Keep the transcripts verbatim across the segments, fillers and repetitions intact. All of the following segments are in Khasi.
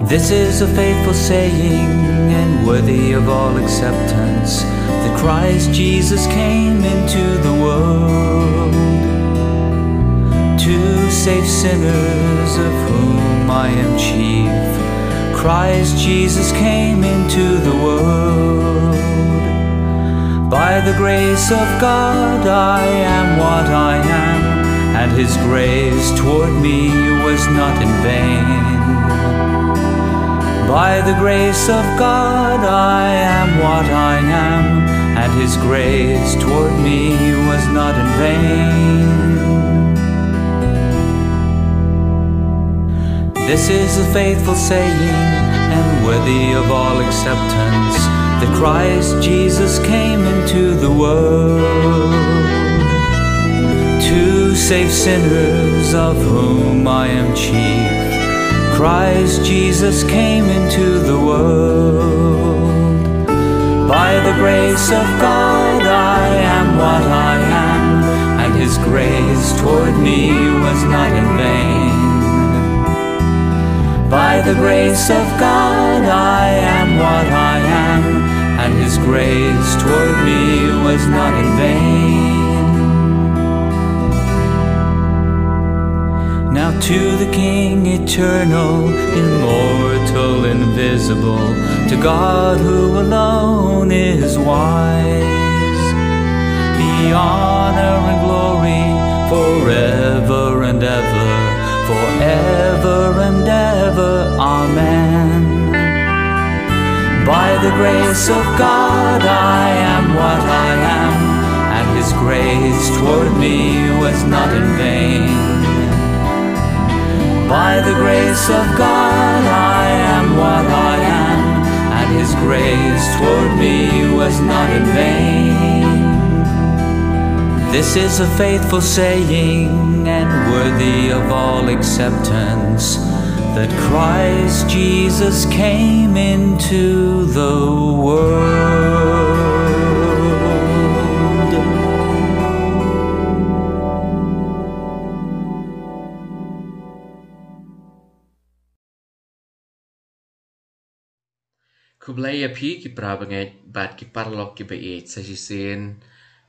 This is a faithful saying and worthy of all acceptance, that Christ Jesus came into the world to save sinners, of whom I am chief. Christ Jesus came into the world. By the grace of God, I am what I am, and his grace toward me was not in vain. By the grace of God, I am what I am, and his grace toward me was not in vain. This is a faithful saying and worthy of all acceptance, that Christ Jesus came into the world to save sinners, of whom I am chief. Christ Jesus came into the world. By the grace of God, I am what I am, and his grace toward me was not in vain. By the grace of God, I am what I am, and his grace toward me was not in vain. Now to the King, eternal, immortal, invisible, to God who alone is wise, be honor and glory forever and ever, forever and ever. Amen. By the grace of God, I am what I am, and his grace toward me was not in vain. By the grace of God, I am what I am, and his grace toward me was not in vain. This is a faithful saying and worthy of all acceptance, that Christ Jesus came into the world. Khublei ïa phi ki para bangeit bad ki paralok kiba ïeit, sa shisien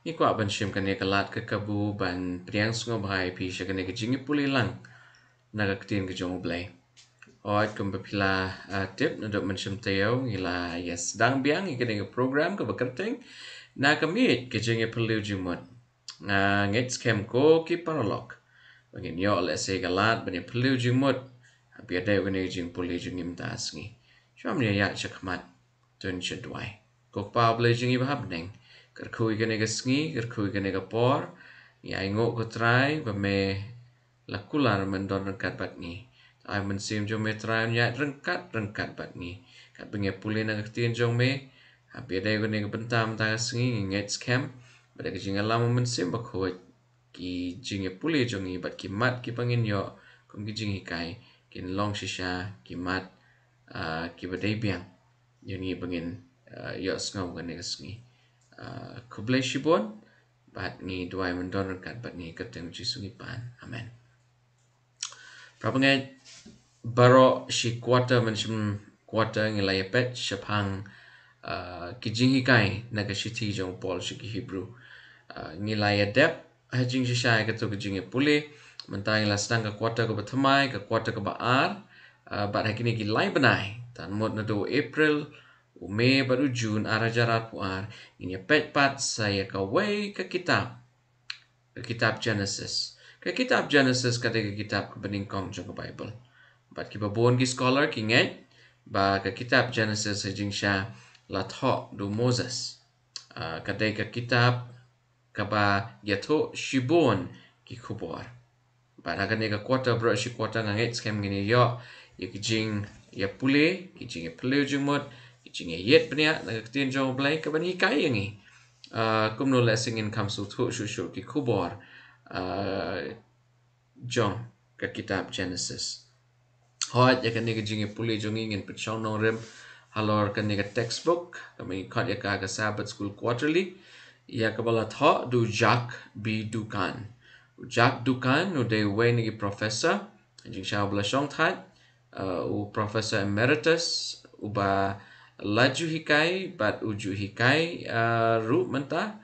ngi kwah ban shim kane ka lad ka kabu ban pdiang sngewbha ïa phi sha kane ka jingïapule lang na ka ktien ka jong U Blei. Hooid, kumba phi la, ah, tip, naduh mynshem taïew ngi la ïa sdang biang ïa kane ka program kaba kyrteng Na Ka Miej Ka Jingïaphylliew Jingmut. Nga ngeit skhem ko ki paralok ba ngin ïoh lehse ka lad ban ïaphylliew jingmut haba ïadei bad kane ka jingpule jong ngi mynta ka sngi. Sngewbha ïa ïaid sha khmat. To ngin sa duwai. Ko Kpa Blei jong ngi ba ha bneng, kyrkhu ïa kane ka sngi, kyrkhu ïa kane ka por. Ngi ainguh ko Trai ba me la kular ban don ryngkat bad ngi. Ai Mynsiem jong me Trai un ïaid ryngkat ryngkat bad ngi katba ngi ïapule na ka ktien jong me. Haba ïadei bad kane ka bynta mynta ka sngi ngi ngeit skhem ba da ka jingïalam u Mynsiem Bakhuid ki jingïapule jong ngi bad ki mat kiba ngin ïoh kum ki jinghikai kin long shisha ki mat, ah, kiba dei biang ïa ngi ba ngin, ah, ïohsngew kane ka sngi. Ah, khublei shibun bad ngi duwai ban don ryngkat bad ngi, ha ka kyrteng U Jisu ngi pan. Amen. Para bangeit, baroh shi quarter, mynshem quarter ngi la ïa peit shaphang, ah, ki jinghikai na ka shithi jong u Paul sha ki Hebru. Ah, ngi la ïa dep ha jingshisha ïa kato ka jingïapule. Mynta ngi la sdang ka quarter kaba thymmai, ka quarter kaba ar, ah, bad ha kine ki lai bnai, tan mut naduh u April, u May bad u June ar hajar arphew ar, ngin ïa peit pat sa ïa kawei ka kitab, ka kitab Genesis. Ka kitab Genesis ka dei ka kitab kaba nyngkong jong ka Baibl. Bad kiba bun ki scholar ki ngeit ba ka kitab Genesis ha jingshisha la thoh da u Moses. Ah, ka dei ka kitab kaba ïathuh shibun ki khubor. Bad ha kane ka quarter, baroh shi quarter nga ngeit skhem ngin ïoh ïa ki jingïapule, ki jingïaphylliew jingmut, ki jingïaieit bniah na ka ktien jong U Blei kaban hikai ïa ngi, ah, kumno lehse ngin kham sngewthuh shuh shuh ki khubor, ah, jong ka kitab Genesis. Hooid, ïa kane ka jingïapule jong ngi ngin pynshong nongrim halor kane ka textbook kaba ngi khot ïa ka, ka Sabbath School Quarterly, ïa kaba la thoh da u Jacques B. Doukhan. U Jacques Doukhan u dei uwei na ki professor, jingshisha uba la shongthait, uh, u Professor Emeritus, uba la ju hikai, bad u ju hikai, uh, ruh mynta,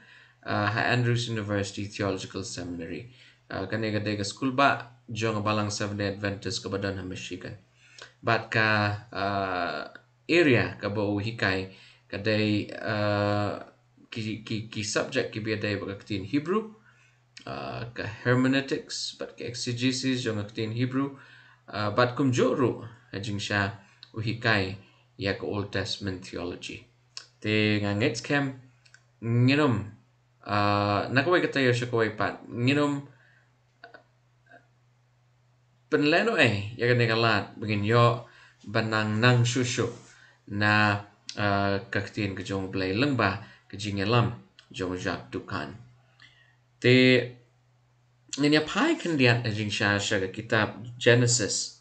uh, ha Andrews University Theological Seminary. Uh, kane ka dei ka skul bah jong ka balang Seventh Day Adventist kaba don ha Michigan. Bad ka, uh, area kaba u hikai ka dei, uh, ki, ki, ki subject kiba ïadei bad ka ktien Hebrew, uh, ka hermeneutics, bad ka exegesis jong ka ktien Hebrew, uh, bad kumjuh ruh ha jingshisha u hikai ïa ka Old Testament theology. Te nga ngeit skhem ngin ym, uh, na kawei ka taïew sha kawei pat, ngin ym pynlehnoh ei ïa kane ka lad ba ngin ïoh ban nang nang shuh shuh na, uh, ka ktien ka jong U Blei lyngba ka jingïalam jong u Jacques Doukant. Te ngin ïa phai khyndiat ha jingshisha sha ka kitab Genesis.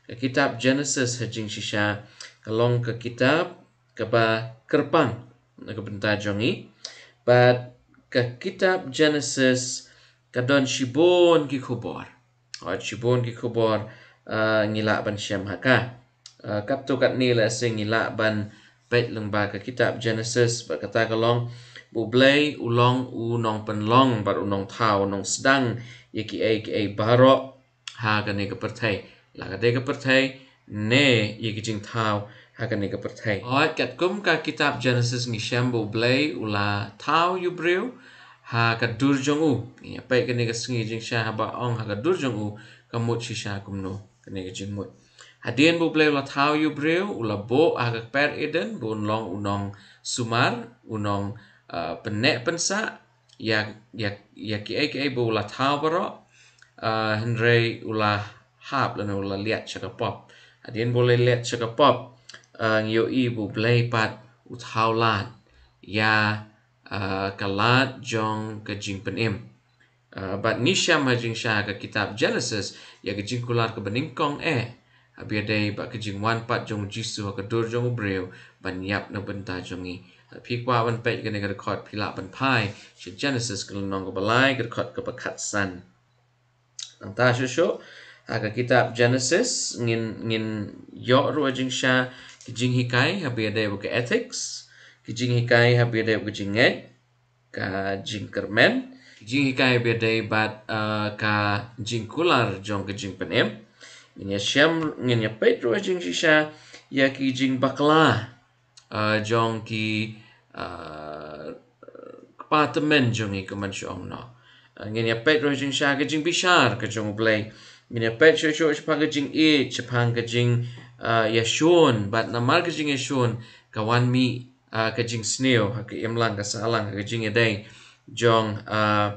Ka kitab Genesis ha jingshisha ka long ka kitab kaba kyrpang na ka bynta jong ngi. Bad ka kitab Genesis ka don shibun ki khubor. Hooid, shibun ki khubor, uh, ngi lah ban shem ha ka. Uh, katto katne lehse ngi lah ban peit lyngba ka kitab Genesis, bad kata ka long ba U Blei u long u nongpynlong bad u nongthaw, u nongsdang ïa kiei kiei baroh ha kane ka pyrthei. La ka dei ka pyrthei ne ïa ki jingthaw ha kane ka pyrthei. Hooid, katkum ka kitab Genesis ngi shem ba U Blei u la thaw ïa u briew ha ka dur jong u. Ngi ïa peit kane ka sngi jingshisha haba ong ha ka dur jong u, ka mut shisha kumno kane ka jingmut. Hadien ba U Blei u la thaw ïa u briew, u la buh ha ka kper Eden ba un long u nongsumar, u nong, uh, pynneh pynsah ïa, ïa, ïa kiei kiei ba u la thaw baroh, uh, hynrei u la hap lane u la liat sha ka pop. Hadien ba u la liat sha ka pop, uh, ngi ïohi ba U Blei pat u thaw lad ïa, uh, ka lad jong ka jingpynim. Uh, bad ngi shem ha jingshisha ka kitab Genesis ïa ka jingkular kaba nyngkong eh, haba ïadei bad ka jingwan pat jong U Jisu ha ka dur jong u briew ban ïap na ka bynta jong ngi. Phi kwah ban peit kane ka dkhot, phi lah ban phai sha Genesis ka lynnong kaba lai, ka dkhot kaba khatsan. Nangta shuh shuh ha ka kitab Genesis ngin, ngin ïoh ruh ha jingshisha ki jinghikai haba ïadei bad ka ethics, ki jinghikai haba ïadei bad ka jingngeit, ka jingkyrmen, ki jinghikai haba ïadei bad, uh, ka jingkular jong ka jingpynim. Ngin ïa shem, ngin ïa peit ruh ha jingshisha ïa ki jingbakla, uh, jong ki, uh, kpa tymmen jong ngi, kumban shu ong noh. Uh, ngin ïa peit ruh ha jingshisha ka jingbishar ka jong U Blei. Ngin ïa peit shuh shuh shaphang ka jingïeit, shaphang ka jing, uh, ïashun, bad namar ka jingïashun ka wan mih, uh, ka jingsniew ha ka imlang ka sahlang, ka jingïadei jong, uh,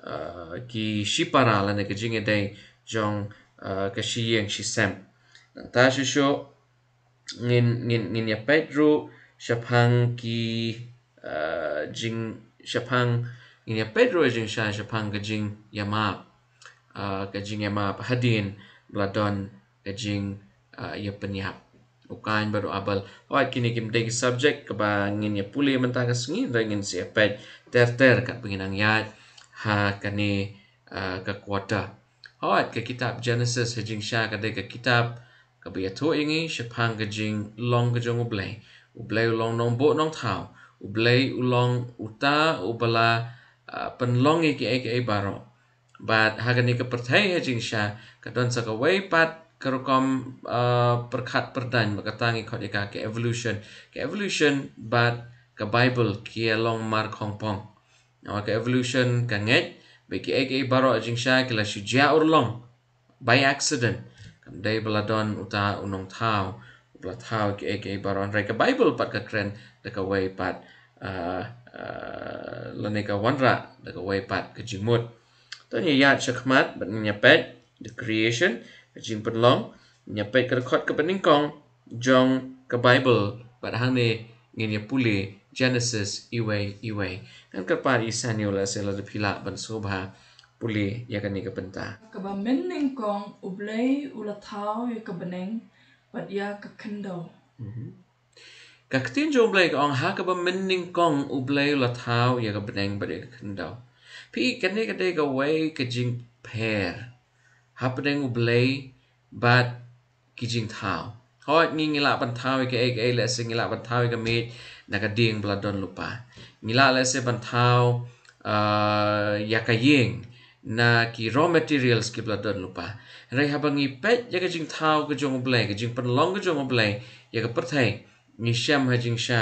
uh, ki shipara lane ka jingïadei jong, uh, ka shiïing shisem. Nangta shuh shuh ngin, ngin, ngin ïa peit ruh shaphang ki, uh, jing, shaphang, ngin ïa peit ruh jingshisha shaphang ka jingïamap, uh, ka jingïamap hadien ba la don ka jing, uh, ïapynïap, u Kain bad u Abel. Hooid, kine kim dei ki subject kaba ngin ïa pule mynta ka sngi, hynrei ngin sa ïa peit ter ter katba ngin nang ïaid ha kane, uh, ka quarter. Hooid, ka kitab Genesis ha jingshisha ka dei ka kitab kaba ïathuh ïa ngi shaphang ka jinglong ka jong U Blei. U Blei u long nongbuh nongthaw. U Blei u long uta uba la, uh, pynlong ïa kiei kiei baroh. Bad ha kane ka pyrthei ha jingshisha ka don sa kawei pat ka rukom, uh, pyrkhat pyrdaiñ, bad kata ngi khot ïa ka ka evolution. Ka evolution bad ka Bible ki ïa long mar khongpong. Namar ka evolution ka ngeit ba kiei kiei baroh ha jingshisha ki la shu jia urlong by accident. Kam dei ba la don uta u nongthaw uba la thaw kiei kiei baroh, hynrei ka Bible pat ka kren da kawei pat, uh, uh, lane ka wanrah da kawei pat ka jingmut. To ngin ïa ïaid shakhmat bad ngin ïa peit the creation, ka jingpynlong, ngin ïa peit ka dkhot kaba nyngkong jong ka Bible, bad hangne ngin ïa pule Genesis iwei iwei. Ngan kyrpad ïa i Saniel lehse lada phi lah ban sngewbha pule ïa kane ka bynta. Kaba mynnyngkong U Blei u la thaw ïa ka bneng bad ïa ka khyndew. Mhm. Ka ktien jong U Blei ka ong, ha kaba mynnyngkong U Blei u la thaw ïa ka bneng bad ïa ka khyndew. Phi, kane ka dei kawei ka jingpher hapdeng U Blei bad ki jingthaw. Hooid, ngi ngi lah ban thaw ïa kaei kaei, lehse ngi lah ban thaw ïa ka miej na ka dieng ba la don lypa. Ngi lah lehse ban thaw, ah, ïa ka ïing na ki raw materials kiba la don lypa. Hynrei haba ngi peit ïa ka jingthaw ka jong U Blei, ka jingpynlong ka jong U Blei ïa ka pyrthei, ngi shem ha jingshisha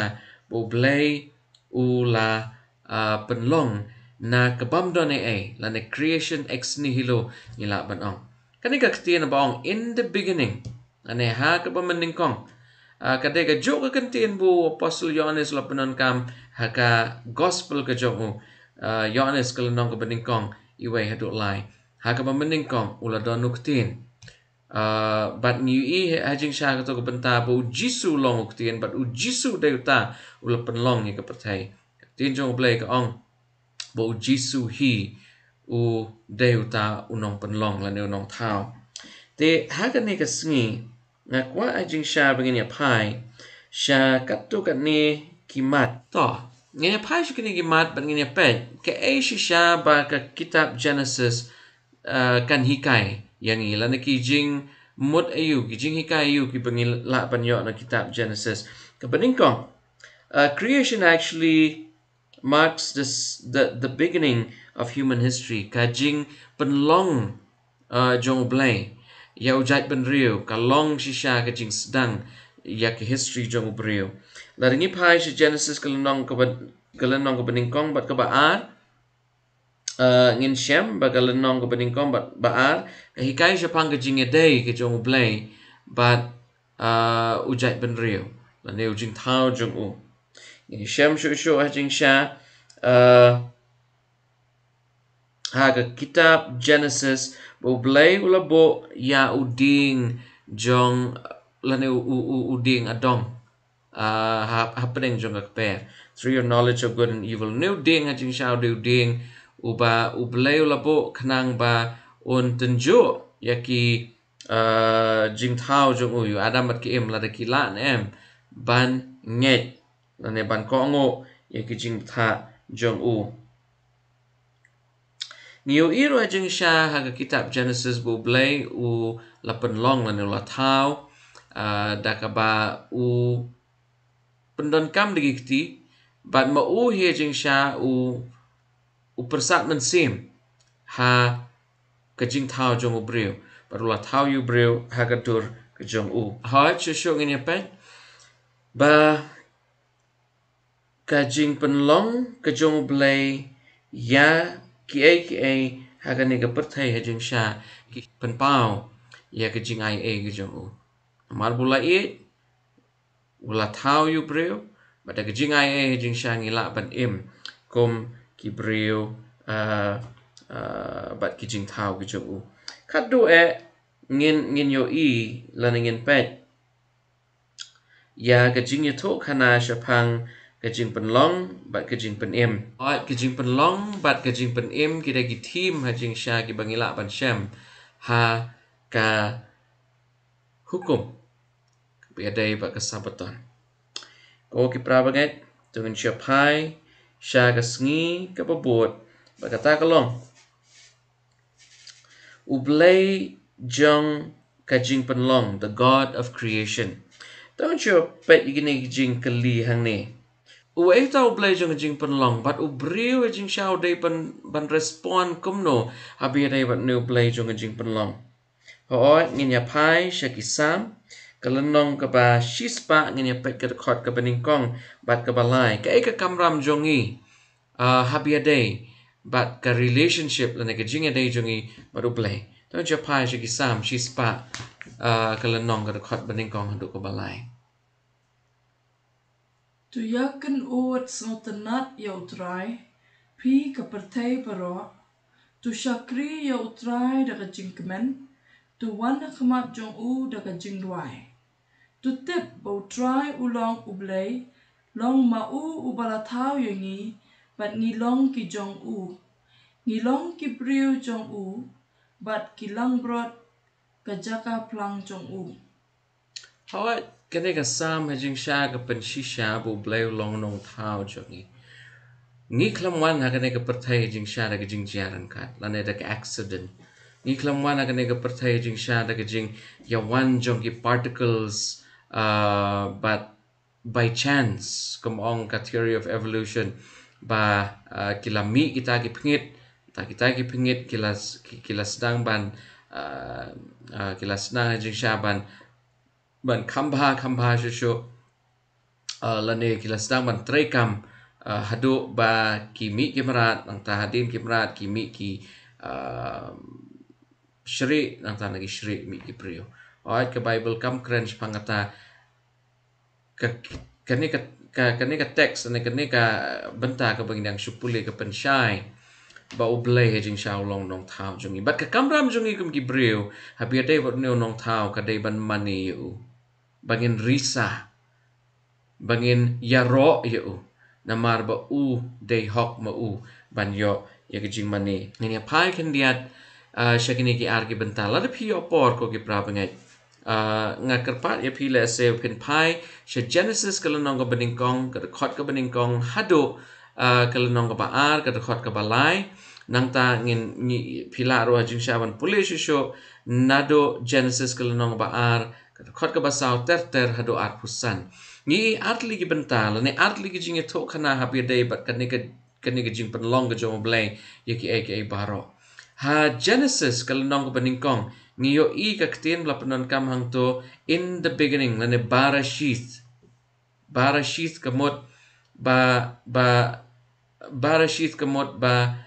ba U Blei u la, ah, pynlong na ka bym don ei ei, lane creation ex nihilo ngi lah ban ong. Kane ka ktien ba ong in the beginning, lane ha kaba mynnyngkong. Ah, ka dei kajuh ka kyntien ba u Apostle Ïohannes u la pyndonkam ha ka gospel ka jong u. Ah, Ïohannes ka lynnong kaba nyngkong, uwei haduh lai. Ha kaba mynnyngkong u la don u ktien. Ah, bad ngi ïohi ha jingshisha kato ka bynta ba U Jisu u long u ktien, bad U Jisu u dei uta u la pynlong ïa ka pyrthei. Ka ktien jong U Blei ka ong ba U Jisu hi u dei uta u nongpynlong lane u nongthaw. Te ha kane ka sngi nga kwah ha jingshisha ba ngin ïa phai sha katto katne ki mat. To, ngin ïa phai sha kine ki mat bad ngin ïa peit kaei shisha ba ka kitab Genesis, ah, kan hikai ïa ngi, lane ki jingmut aïu, ki jinghikai aïu kiba ngi lah ban ïoh na kitab Genesis. Kaba nyngkong, ah, creation actually marks this, the, the beginning of human history. Ka jingpynlong, ah, jong U Blei ïa u jaitbynriew ka long shisha ka jingsdang ïa ka history jong u briew. Lada ngi phai sha Genesis ka lynnong kaba, ka lynnong kaba nyngkong bad kaba ar, ah, ngin shem ba ka lynnong kaba nyngkong bad ba ar ka hikai shaphang ka jingïadei ka jong U Blei bad, ah, u jaitbynriew lane u jingthaw jong u. Ngin shem shuh shuh ha jingshisha, ah, ha ka kitab Genesis ba U Blei u la buh ïa u dieng jong, lane u, u, u, u dieng adong, ah, ha, hapdeng jong ka kper. Through your knowledge of good and evil. Une u dieng ha jingshisha u dei u dieng uba U Blei u la buh khnang ba un tynjuh ïa ki, ah, jingthaw jong u, ïa u Adam bad ka Im, lada ki lah ne em ban ngeit lane ban kohnguh ïa ki jingbthah jong u. Ngi ïohi ruh ha jingshisha ha ka kitab Genesis ba U Blei u la pynlong lane u la thaw, ah, da kaba u pyndonkam da ki kti, bad ma u hi ha jingshisha u, u pyrsad mynsiem ha ka jingthaw jong u briew, bad u la thaw ïa u briew ha ka dur ka jong u. Hooid, shuh shuh ngin ïa peit ba ka jingpynlong ka jong U Blei ïa kiei kiei ha kane ka pyrthei ha jingshisha ki pynpaw ïa ka jingaiei ka jong u. Namar ba u la ïeit, u la thaw ïa u briew, bad da ka jingaiei ha jingshisha ngi lah ban im kum ki briew, ah, ah, bad ki jingthaw ki jong u. Khadduh eh ngin, ngin ïohi lane ngin peit ïa ka jingïathuhkhana shaphang ka jingpynlong bad ka jingpynim. Hooid, ka jingpynlong bad ka jingpynim ki dei ki theme ha jingshisha kiba ngi lah ban shem ha ka Hukum, kaba ïadei bad ka Sabbaton. Ko ki para bangeit, to ngin shu phai sha ka sngi kaba bud, bad kata ka long U Blei jong ka jingpynlong, the God of creation. To ngin shu peit ïa kine ki jingkylli hangne. Uei uta U Blei jong ka jingpynlong, bad u briew ha jingshisha u dei ban, ban respond kumno haba ïadei bad une U Blei jong ka jingpynlong. Hooid, ngin ïa phai sha ki Salm, ka lynnong kaba shispah, ngin ïa peit ka dkhot kaba nyngkong bad kaba lai. Kaei ka kamram jong ngi, ah, haba ïadei bad ka relationship lane ka jingïadei jong ngi bad U Blei. To ngin ïa phai sha ki Salm shispah, ah, ka lynnong ka dkhot ba nyngkong haduh kaba lai. To ïakynduh sngewtynnad ïa U Trai, phi ka pyrthei baroh. To shakri ïa U Trai da ka jingkmen, to wan ha khmat jong u da ka jingduwai. To tip ba U Trai u long U Blei, long ma u uba la thaw ïa ngi, bad ngi long ki jong u. Ngi long ki briew jong u, bad ki langbrot ka jaka phlang jong u. Hooid, kane ka Salm ha jingshisha ka pynshisha ba U Blei u long u nongthaw jong ngi. Ngi khlem wan ha kane ka pyrthei ha jingshisha da ka jingjia ryngkat, lane da ka accident. Ngi khlem wan ha kane ka pyrthei jingshisha da ka jingïawan jong ki particles, uh, but by chance, kum ong ka theory of evolution, ba, uh, ki la mih kita ki pyngngit, ta kita ki pyngngit ki la s-, ki, ki la sdang ban, uh, uh, ki la sdang jingshisha ban, ban kham bha, kham bha shuh shuh, uh, lane ki la sdang ban treikam, uh, haduh ba ki mih ki mrad, nangta hadien ki mrad, ki mih ki, uh, shrieh, nangta na ki shrieh mih ki briew. Hooid, ka Bible kam kren shaphang kata, ka, kane ka, ka, kane ka text, ne kane ka bynta kaba ngi dang shu pule ka pynshai ba U Blei ha jingshisha u long u nongthaw jong ngi. Bad ka kamram jong ngi kum ki briew, haba ïadei bad une u nongthaw, ka dei ban mane ïa u, ba ngin risa, ba ngin ïaroh ïa u, namar ba u dei hok ma u ban ïoh ïa ka jingmane. Ngin ïa phai khyndiat, ah, sha kine ki ar ki bynta. Lada phi ïoh por, ko ki para bangeit, ah, nga kyrpad ïa phi lehse phin phai sha Genesis ka lynnong kaba nyngkong, ka dkhot kaba nyngkong, haduh, ah, ka lynnong kaba ar, ka dkhot kaba lai. Nangta ngin, ngi, phi lah ruh ha jingshisha ban pule shuh shuh naduh Genesis ka lynnong kaba ar, ka dkhot kaba saw ter ter haduh arphew san. Ngi i artylli ki bynta, lane artylli ki jingïathuhkhana haba ïadei bad kane ka, kane ka jingpynlong ka jong U Blei ïa kiei kiei baroh. Ha Genesis ka lynnong kaba nyngkong, ngi ïohi ka ktien ba la pyndonkam hangto, in the beginning, lane Barashith. Barashith ka mut ba, ba, Barashith ka mut ba,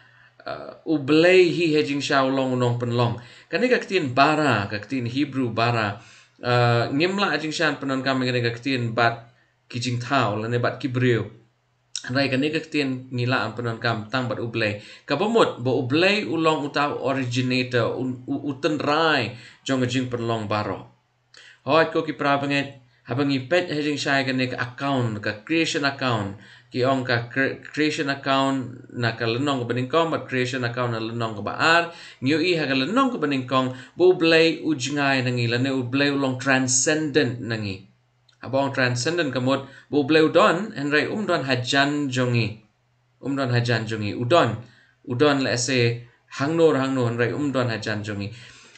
uh, U Blei hi ha jingshisha u long u nongpynlong. Kane ka ktien bara, ka ktien Hebrew bara, uh, ngim lah ha jingshisha ban pyndonkam ïa kane ka ktien bad ki jingthaw, lane bad ki briew. Hynrei kane ka ktien ngi lah ban pyndonkam tang bad U Blei. Kaba mut ba U Blei u long uta u originator, u, u, u tynrai jong ka jingpynlong baroh. Hooid, ko ki para bangeit, haba ngi peit ha jingshisha ïa kane ka account, ka creation account, ki ong ka cre-, creation account na ka lynnong kaba nyngkong bad creation account na lynnong kaba ar, ngi ïohi ha ka lynnong kaba nyngkong ba U Blei u jngai na ngi, lane U Blei u long transcendent na ngi. Haba ong transcendent ka mut ba U Blei u don, hynrei um don hajan jong ngi. Um don hajan jong ngi. U don, u don lehse hangno hangno, hynrei um don hajan jong ngi.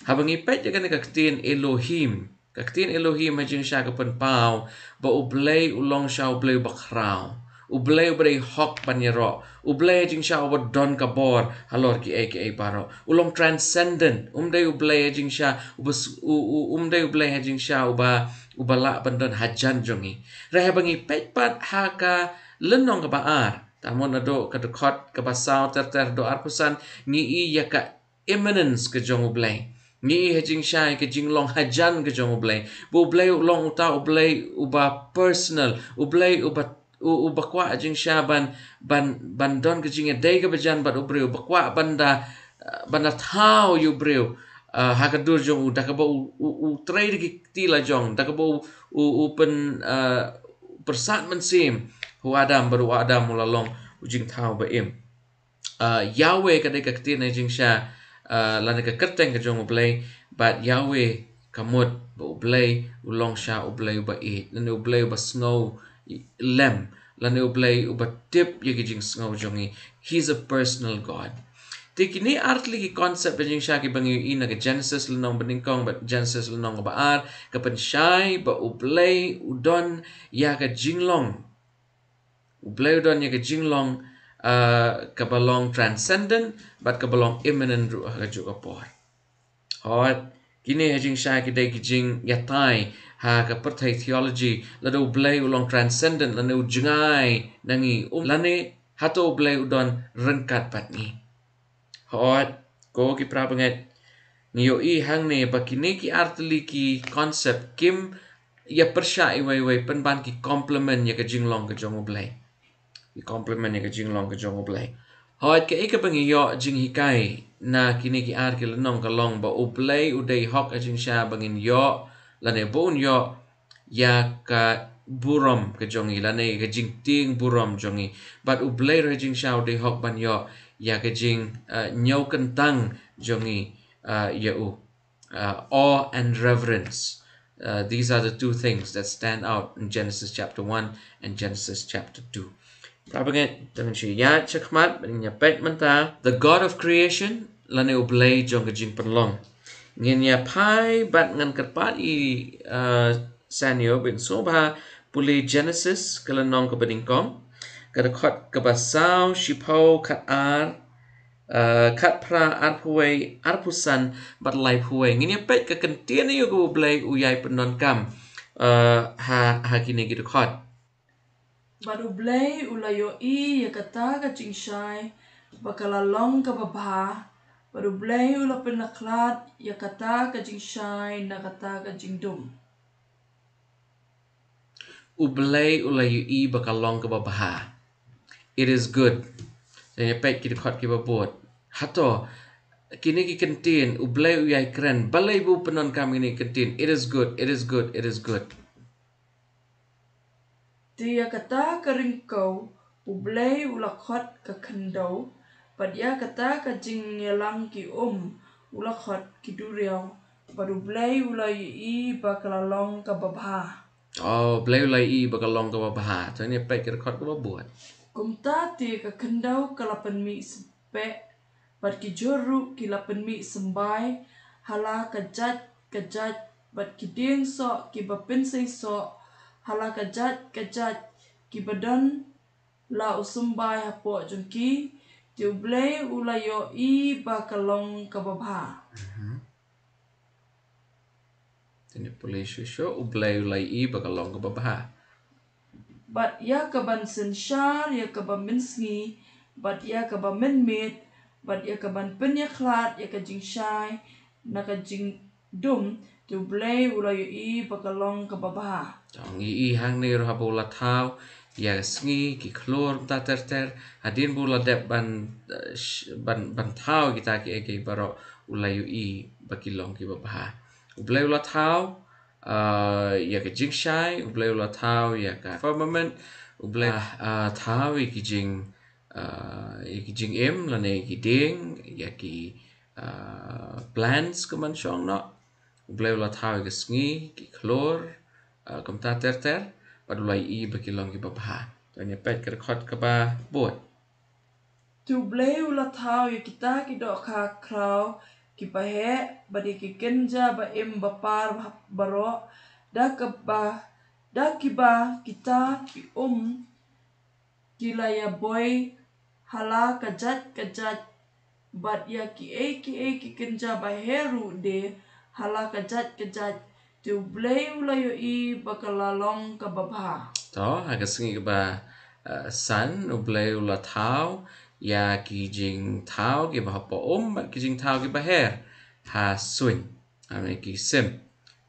Haba ngi peit ïa kane ka ktien Elohim, ka ktien Elohim ha jingshisha ka pynpaw ba U Blei u long shisha U Blei uba khraw, U Blei uba dei hok ban ïaroh, U Blei ha jingshisha uba don ka bor halor kiei kiei baroh. U long transcendent, um dei U Blei ha jingshisha uba s-, u, u, um dei U Blei ha jingshisha uba, uba lah ban don hajan jong ngi. Hynrei haba ngi peit pat ha ka lynnong kaba ar, tang naduh ka dkhot kaba saw ter ter haduh arphew san, ngi i ïa ka immanence ka jong U Blei. Ngi i ha jingshisha ïa ka jinglong hajan ka jong U Blei. Ba U Blei u long uta U Blei uba personal, U Blei uba, u, uba kwah ha jingshisha ban, ban, ban don ka jingïadei kaba jan bad u briew, uba kwah ban da, uh, ban da thaw ïa u briew, uh, ha ka dur jong u, da kaba u, u, u trei da ki kti la jong, da kaba u, u, u pyn, uh, pyrsad mynsiem ha u Adam, bad u Adam u la long u jingthaw ba im. Uh, Yahweh ka dei ka ktien ha jingshisha, uh, lane ka kyrteng ka jong U Blei, bad Yahweh ka mut ba U Blei u long shisha U Blei uba ïeit, lane U Blei uba sngew lem, lane U Blei uba tip ïa ki jingsngew jong ngi. He's a personal God. Te kine artylli ki concept ha jingshisha kiba ngi ïohi na ka Genesis lynnong ba nyngkong bad Genesis lynnong kaba ar, ka pynshai ba U Blei u don ïa ka jinglong. U Blei u don ïa ka jinglong, uh, kaba long transcendent, bad kaba long immanent ruh ha kajuh ka por. Hooid, kine ha jingshisha ki dei ki jingïatai ha ka pyrthei theology, lada U Blei u long transcendent, lane u jngai na ngi, um, lane hato U Blei u don ryngkat bad ngi. Hooid, ko ki para bangeit, ngi ïohi hangne ba kine ki artylli ki concept kim ïa pyrshah iwei iwei, pynban ki complement ïa ka jinglong ka jong U Blei. Ki complement ïa ka jinglong ka jong U Blei. Hooid, kaei kaba ngi ïoh jinghikai na kine ki ar ki lynnong ka long ba U Blei u dei hok ha jingshisha ba ngin ïoh, lane ba un ïoh ïa ka burom ka jong ngi, lane ka jingtieng burom jong ngi. Bad U Blei ruh ha jingshisha u dei hok ban ïoh ïa ka jing, uh, ñiewkyntang jong ngi, uh, ïa u. Uh, awe and reverence. Uh, these are the two things that stand out in Genesis chapter one and Genesis chapter two. Para bangeit, to ngin shu ïaid shakhmat, bad ngin ïa peit mynta. The God of creation lane U Blei jong ka jingpynlong. Ngin ïa phai bad ngan kyrpad ïa, uh, Sanio ban sngewbha pule Genesis ka lynnong kaba nyngkong, ka dkhot kaba saw, shiphew, khatar, uh, khatphra, arphew wei, arphew san bad laiphew wei. Ngin ïa peit ka kyntien ïa kaba U Blei u ïai pyndonkam, uh, ha, ha kine ki dkhot. Bad U Blei u la ïohi ïa kata ka jingshai ba ka la long kaba bha, bad U Blei u la pynïakhlad ïa kata ka jingshai na kata ka jingdum. U Blei u la ïohi ba ka long kaba bha. It is good. Te ngin ïa peit ki dkhot kiba bud. Hato kine ki kyntien U Blei u ïai kren, balei ba u pyndonkam kine ki kyntien, it is good, it is good, it is good? Te ïa kata ka ryngkew U Blei u la khot ka khyndew, bad ïa kata ka jingïalang ki um u la khot ki duriaw, bad U Blei u la ïohi ba ka la long kaba bha. Oh, U Blei u la ïohi ba ka long kaba bha. To ngin ïa peit ki dkhot kiba bud. Kumta te ka khyndew ka la pynmih symbai, bad ki jhur ruh ki la pynmih symbai ha la ka jait ka jait, bad ki dieng soh kiba pynseisoh ha la ka jait ka jait, kiba don la u symbai hapoh jong ki. Te U Blei u la ïohi ba ka long kaba bha. Mhm. Te ngin pule shuh shuh, U Blei u la ïohi ba ka long kaba bha. Bad ïa ka ban synshar ïa kaba mynsngi, bad ïa kaba mynmiet, bad ïa ka ban pynïakhlad ïa ka jingshai na ka jingdum, te U Blei u la ïohi ba ka long kaba bha. To ngi i hangne ruh haba u la thaw ïa ka sngi, ki khlur, kumta ter ter, hadien ba u la dep ban, eh, sh-, ban, ban thaw kita kiei kiei baroh, u la ïohi ba ki long kiba bha. U Blei u la thaw, uh, ïa ka jingshai, U Blei u la thaw ïa ka firmament, U Blei, uh, uh, thaw ïa ki jing, uh, ïa ki jingim, lane ïa ki dieng, ïa ki, uh, plants ka ban shong noh. U Blei u la thaw ïa ka sngi, ki khlur, uh, kumta ter ter, bad u la ïohi ba ki long kiba bha. To ngin ïa peit ka dkhot kaba bud. Te U Blei u la thaw ïa kita ki dohkha khraw kiba heh, bad ïa ki kynja ba im ba par baroh, da kaba, da kiba kita ki um ki la ïa boi ha la ka jait ka jait, bad ïa kiei kiei ki kynja ba heh ruh de ha la ka jait ka jait. Te U Blei u la ïohi ba ka la long kaba bha. To, ha ka sngi kaba, eh, san, U Blei u la thaw ïa ki jingthaw kiba hapoh um, bad ki jingthaw kiba her ha suiñ, ha ki sim.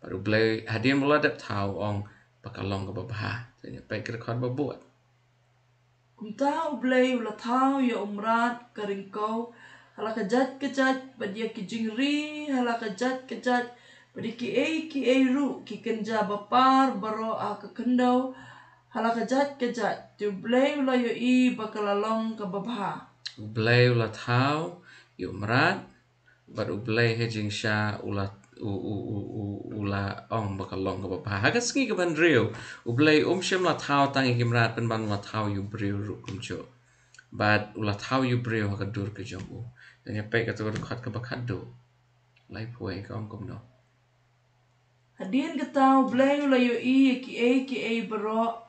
Bad U Blei hadien ba u la dep thaw u ong ba ka long kaba bha. Te ngin ïa peit ka dkhot ba bud. Kumta U Blei u la thaw ïa u mrad ka ryngkew ha la ka jait ka jait, bad ïa ki jingri ha la ka jait ka jait, bad ïa kiei kiei ruh ki kynja ba par baroh ha ka khyndew ha la ka jait ka jait. Te U Blei u la ïohi ba ka la long kaba bha. U Blei u la thaw ïa u mrad, bad U Blei ha jingshisha u la, u, u, u, u, u la ong ba ka long kaba bha. Ha ka sngi kaba hynriew, U Blei um shym la thaw tang ïa ki mrad, pynban u la thaw ïa u briew ruh kumjuh. Bad u la thaw ïa u briew ha ka dur ka jong u. Te ngin ïa peit kata ka dkhot kaba khatduh. Laiphew wei ka ong kumno. Hadien kata U Blei u la ïohi ïa kiei kiei baroh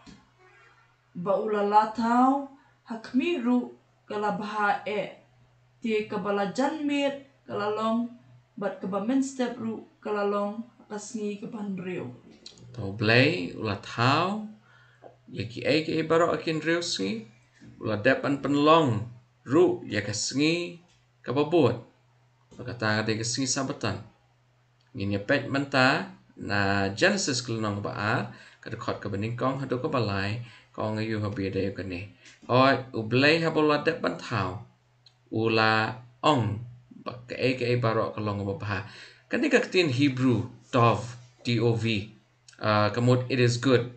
ba u la la thaw, ha khmih ruh ka la bha eh. Te kaba la jan miet ka la long, bad kaba mynstep ruh ka la long, ha ka sngi kaba hynriew. To U Blei u la thaw ïa kiei kiei baroh ha ki hynriew sngi, u la dep ban pynlong ruh ïa ka sngi kaba bud. Bad kata ka dei ka sngi Sabbaton. Ngin ïa peit mynta na Genesis ka lynnong kaba ar, ka dkhot kaba nyngkong haduh kaba lai, ka ong aïu haba ïadei ïa kane. Hooid, U Blei haba u la dep ban thaw, u la ong ba kaei kaei baroh ka long kaba bha. Kane ka ktien Hebrew, tov, T O V, ah, ka mut it is good.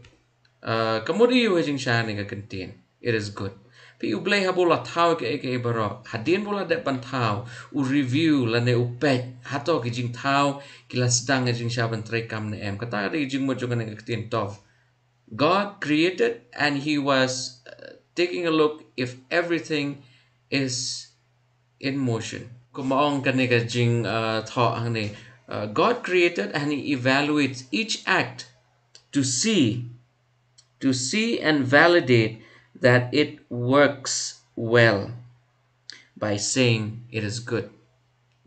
Ah, ka mut aïu ha jingshisha kane ka ktien? It is good. Phi, U Blei haba u la thaw kaei kaei baroh, hadien ba u la dep ban thaw, u review lane u peit, hato ki jingthaw ki la sdang ha jingshisha ban trei kam ne em. Kata ka dei ka jingmut jong kane ka ktien tov. God created and he was, uh, taking a look if everything is in motion. Kumba ong kane ka jing, uh, thoh hangne, uh, God created and he evaluates each act to see, to see and validate that it works well by saying it is good.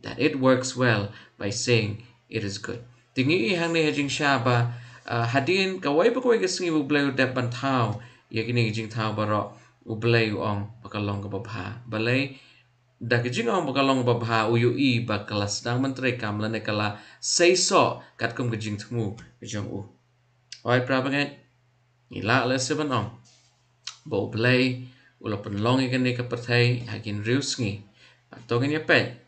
That it works well by saying it is good. Te ngi i hangne ha jingshisha ba, uh, hadien kawei pa kawei ka sngi ba U Blei u dep ban thaw ïa kine ki jingthaw baroh, U Blei u ong ba ka long kaba bha. Balei? Da ka jingong ba ka long ba bha u ïohi ba ka la sdang ban treikam lane ka la seisoh katkum ka jingthmu ka jong u. Oi para bangeit, ngi lah lehse ban ong ba U Blei u la pynlong ïa kane ka pyrthei ha ki hynriew sngi. Bad to ngin ïa peit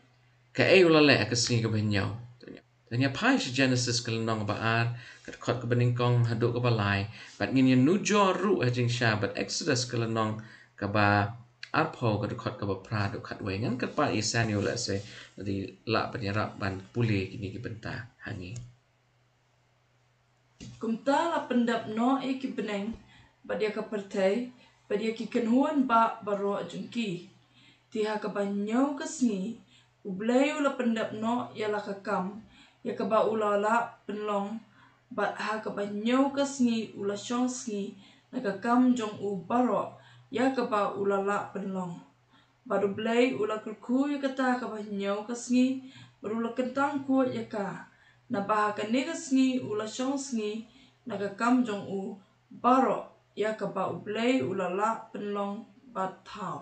kaei u la leh ha ka sngi kaba hynñiew. To ngin ïa phai sha Genesis ka lynnong ba ar, ka dkhot kaba nyngkong haduh kaba lai. Bad ngin ïa nujor ruh ha jingshisha bad Exodus ka lynnong kaba arphew, ka dkhot kaba phra haduh khatwei. Ngan kyrpad ïa Sanio lehse lada i lah ban ïarap ban pule kine ki bynta ha ngi. Kumta la pyndep noh ïa ki bneng bad ïa ka pyrthei bad ïa ki kynhun bah baroh jong ki. Te ha kaba hynñiew ka sngi U Blei u la pyndep noh ïa la ka kam ïa kaba u la lah pynlong, bad ha kaba hynñiew ka sngi u la shong sngi na ka kam jong u baroh ïa kaba u la lah pynlong. Bad U Blei u la kyrkhu ïa kata kaba hynñiew ka sngi bad u la kyntang khuid ïa ka. Naba ha kane ka sngi u la shong sngi na ka kam jong u baroh ïa kaba U Blei u la lah pynlong bad thaw.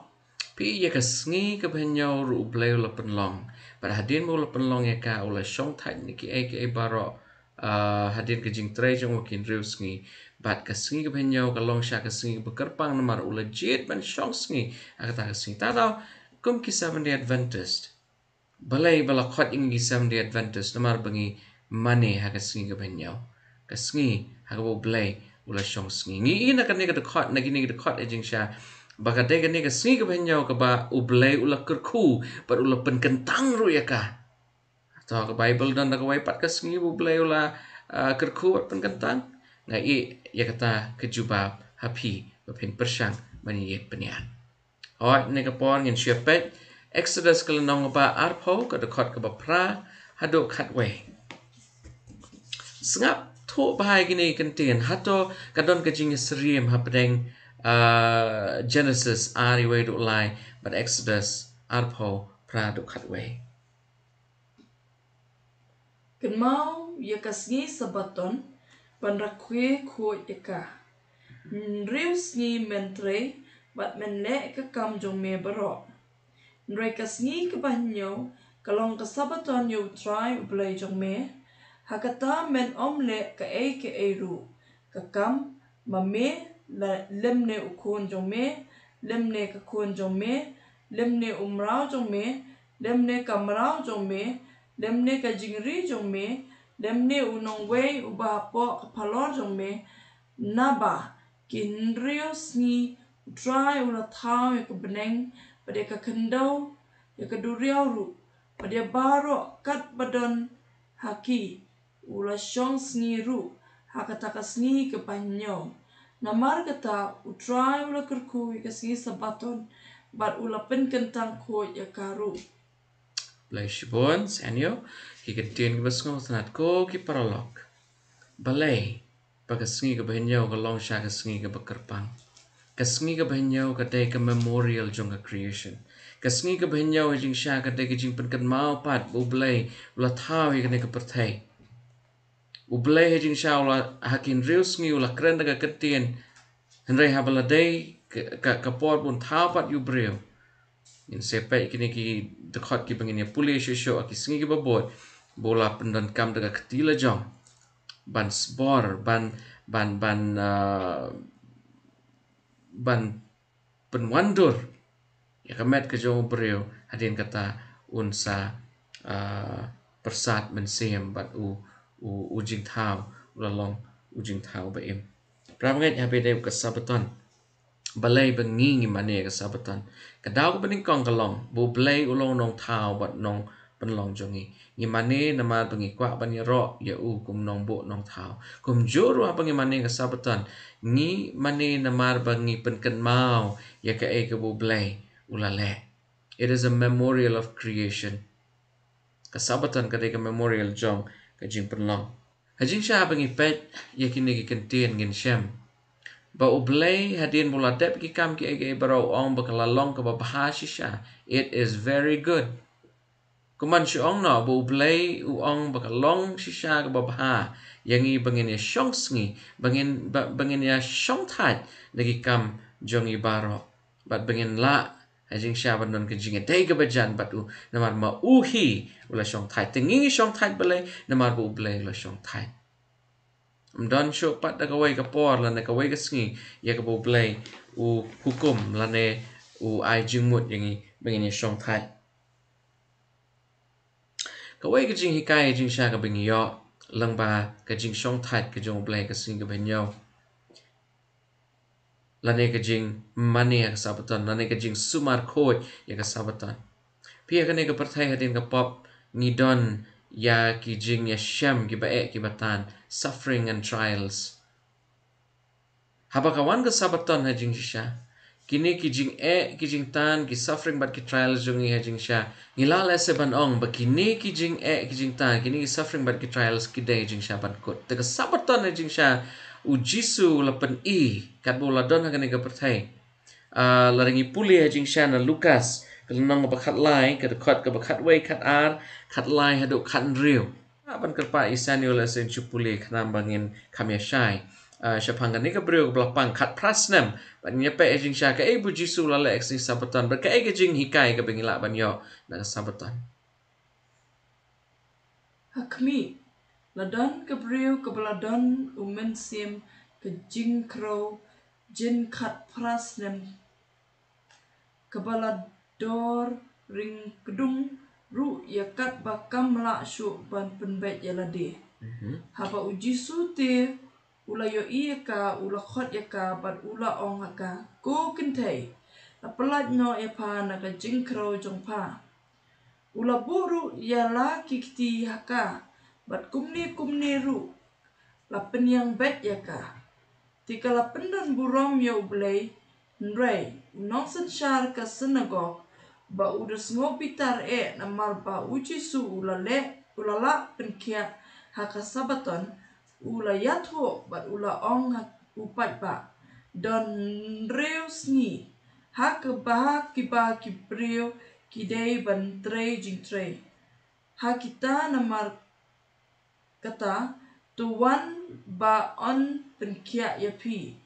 Phi, ïa ka sngi kaba hynñiew ruh U Blei u la pynlong. Bad hadien ba u la pynlong ïa ka u la shong thait na kiei kiei baroh, ah, hadien ka jingtrei jong u ha ki hynriew sngi. Bad ka sngi kaba hynñiew ka long shisha ka sngi kaba kyrpang namar u la jied ban shong sngi ha kata ka sngi. Te daw kum ki Seventh Day Adventist, balei ba la khot ïa ngi ki Seventh Day Adventist? Namar ba ngi mane ha ka sngi kaba hynñiew, ka sngi ha kaba U Blei u la shong sngi. Ngi i na kane ka dkhot, na kine ki dkhot ha jingshisha, ba ka dei kane ka sngi kaba hynñiew kaba U Blei u la kyrkhu bad u la pynkyntang ruh ïa ka. To ka Baibl don da kawei pat ka sngi ba U Blei u la, ah, kyrkhu bad pynkyntang? Nga i ïa kata ka jubab ha phi ba phin pyrshang ban ïa pynïaid. Hooid, kane ka por ngin shu ïa peit Exodus ka lynnong kaba arphew, ka dkhot kaba phra haduh khatwei. Sngap thuh bha ïa kine ki kyntien, hato ka don ka jingïasyriem hapdeng, ah, Genesis ar, wei haduh lai bad Exodus arphew, phra haduh khatwei. Kynmaw ïa ka sngi Sabbaton ban rakhe khuid ïa ka. Hynriew sngi men trei bad men leh ka kam jong me baroh. Hynrei ka sngi kaba hynñiew ka long ka Sabbaton ïa U Trai U Blei jong me. Ha kata men ym leh kaei kaei ruh, ka kam ma me, la, lymne u khun jong me, lymne ka khun jong me, lymne u mraw jong me, lymne ka mraw jong me, lymne ka jingri jong me, lymne u nongwei uba hapoh ka phalor jong me. Naba ki hynriew sngi U Trai u la thaw ïa ka bneng bad ïa ka khyndew, ïa ka duriaw ruh, bad ïa baroh katba don ha ki. U la shong sngi ruh ha kata ka sngi kaba hynñiew. Namar kata U Trai u la kyrkhu ïa ka sngi Sabbaton bad u la pynkyntang khuid ïa ka ruh. Blei shibun Sanio, ki kyntien kiba sngewtynnat ko ki paralok. Balei ba ka sngi kaba hynñiew ka long shisha ka sngi kaba kyrpang? Ka sngi kaba hynñiew ka dei ka memorial jong ka creation. Ka sngi kaba hynñiew ha jingshisha ka dei ka jingpynkynmaw pat ba U Blei u la thaw ïa kane ka pyrthei. U Blei ha jingshisha u la, ha ki hynriew sngi u la kren da ka ktien. Hynrei haba la dei ka, ka, ka por ban thaw pat ïa u briew, ngin sa peit kine ki dkhot kiba ngin ïa pule shuh shuh ha ki sngi kiba bud, ba u la pyndonkam da ka kti la jong ban sbor, ban, ban, ban, ah, ban pynwandur ïa ka met ka jong u briew, hadien kata un sa, ah, pyrsad mynsiem bad u, u, u jingthaw u la long u jingthaw ba im. Para bangeit, haba ïadei bad ka Sabbaton, balei ba ngi ngi mane ka Sabbaton? Ka daw kaba nyngkong ka long ba U Blei u long u nongthaw bad nongpynlong jong ngi. Ngi mane namar ba ngi kwah ban ïaroh ïa u kum u nongbuh nongthaw. Kumjuh ruh haba ngi mane ka Sabbaton, ngi mane namar ba ngi pynkynmaw ïa kaei kaba U Blei u la leh. It is a memorial of creation. Ka Sabbaton ka dei ka memorial jong ka jingpynlong. Ha jingshisha ba ngi peit ïa kine ki kyntien ngin shem ba U Blei hadien ba u la dep ki kam kiei kiei baroh u ong ba ka la long kaba bha shisha. It is very good. Kumban shu ong noh ba U Blei u ong ba ka long shisha kaba bha ïa ngi ba ngin ïa shong sngi, ba ngin, ba, ba ngin ïa shong thait na ki kam jong ngi baroh. Bad ba ngin lah ha jingshisha ban don ka jingïadei kaba jan bad u, namar ma u hi u la shong thait. Te ngi ngi shong thait balei? Namar ba U Blei u la shong thait. Ym don shuh pat da kawei ka por lane kawei ka sngi ïa kaba U Blei u hukum lane u ai jingmut ïa ngi ba ngin ïa shong thait. Kawei ka jinghikai ha jingshisha kaba ngi ïoh lyngba ka jingshong thait ka jong U Blei ka sngi kaba hynñiew, lane ka jingmane ha ka Sabbaton, lane ka jingsumar khuid ïa ka Sabbaton. Phi, ha kane ka pyrthei hadien ka pop ngi don ïa ki jingïashem kiba eh kiba tan, suffering and trials. Haba ka wan ka Sabbaton ha jingshisha, kine ki jingeh ki jingtan, ki suffering bad ki trials jong ngi ha jingshisha, ngi lah lehse ban ong ba kine ki jingeh ki jingtan, kine ki suffering bad ki trials ki dei ha jingshisha ban kut. Te ka Sabbaton ha jingshisha U Jisu u la pyni katba u la don ha kane ka pyrthei. Ah, lada ngi pule ha jingshisha na Lukas ka lynnong kaba khatlai, ka dkhot kaba khatwei, khatar, khatlai haduh khathynriew. Nga ban kyrpad ïa sngewbha lehse shu pule khnang ba ngin kham ïa shai. Ah, shaphang kane ka briew kaba la pang khatphra snem, bad ngin ïa peit ha jingshisha kaei ba U Jisu u la leh ha ka sngi Sabbaton bad kaei ka jinghikai kaba ngi lah ban ïoh na ka Sabbaton. Ha khmih, la don ka briew kaba la don u mynsiem ka jingkhrew jin khatphra snem, kaba la dor ring kdung ruh ïa katba kam lah shuh ban pynbeit ïa lade. Mhm. Haba U Jisu te u la ïohi ïa ka, u la khot ïa ka bad u la ong ha ka, ko kynthei, la pyllait noh ïa pha na ka jingkhrew jong pha. U la buh ruh ïa la ki kti ha ka, bad kumne kumne ruh la pynïang beit ïa ka. Te ka la pyndon burom ïa U Blei, hynrei u nongsynshar ka synagog ba u da sngewbitar eh namar ba U Jisu u la leh, u la lah pynkhiah ha ka Sabbaton, u la ïathuh bad u la ong ha u paidbah, don hynriew sngi ha kaba ha kiba ki briew ki dei ban trei jingtrei. Ha kita namar kata, to wan ba yn pynkhiah ïa phi.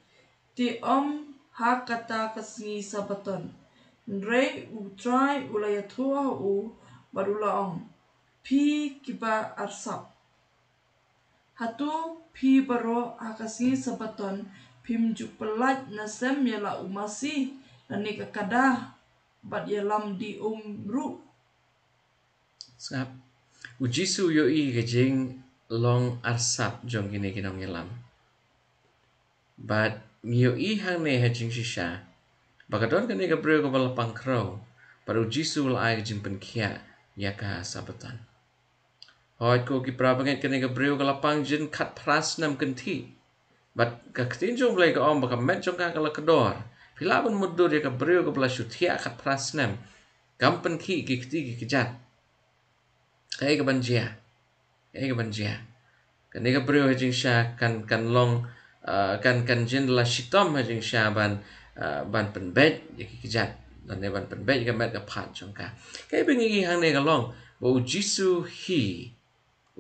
Te ym ha kata ka sngi Sabbaton. Hynrei U Trai u la ïathuh ha u bad u la ong, phi kiba arsap, hato phi baroh ha ka sngi Sabbaton phim ju pyllait na sem ïa la u masi lane ka kada bad ïalam die um ruh? Sngap. U Jisu u ïohi ka jinglong arsap jong kine ki nongïalam. Bad ngi ïohi hangne ha jingshisha ba ka don kane ka briew kaba la pang khrew, bad U Jisu u la ai ka jingpynkhiah ïa ka ha Sabbaton. Hooid ko ki para bangeit, kane ka briew ka la pang jin khatphra snem kynthih. Bad ka ktien jong U Blei ka ong ba ka met jong ka ka la kdor. Phi lah ban mutdur ïa ka briew kaba la shu thiah khatphra snem. Kam pynkhih ki kti ki kjat. Kaei kaban jia? Kaei kaban jia? Kane ka briew ha jingshisha kan, kan long, ah, kan, kan jin la shitom ha jingshisha ban, ah, ban pynbeit ïa ki kjat, lane ban pynbeit ïa ka met ka phad jong ka. Kaei ba ngi ïohi hangne ka long ba U Jisu hi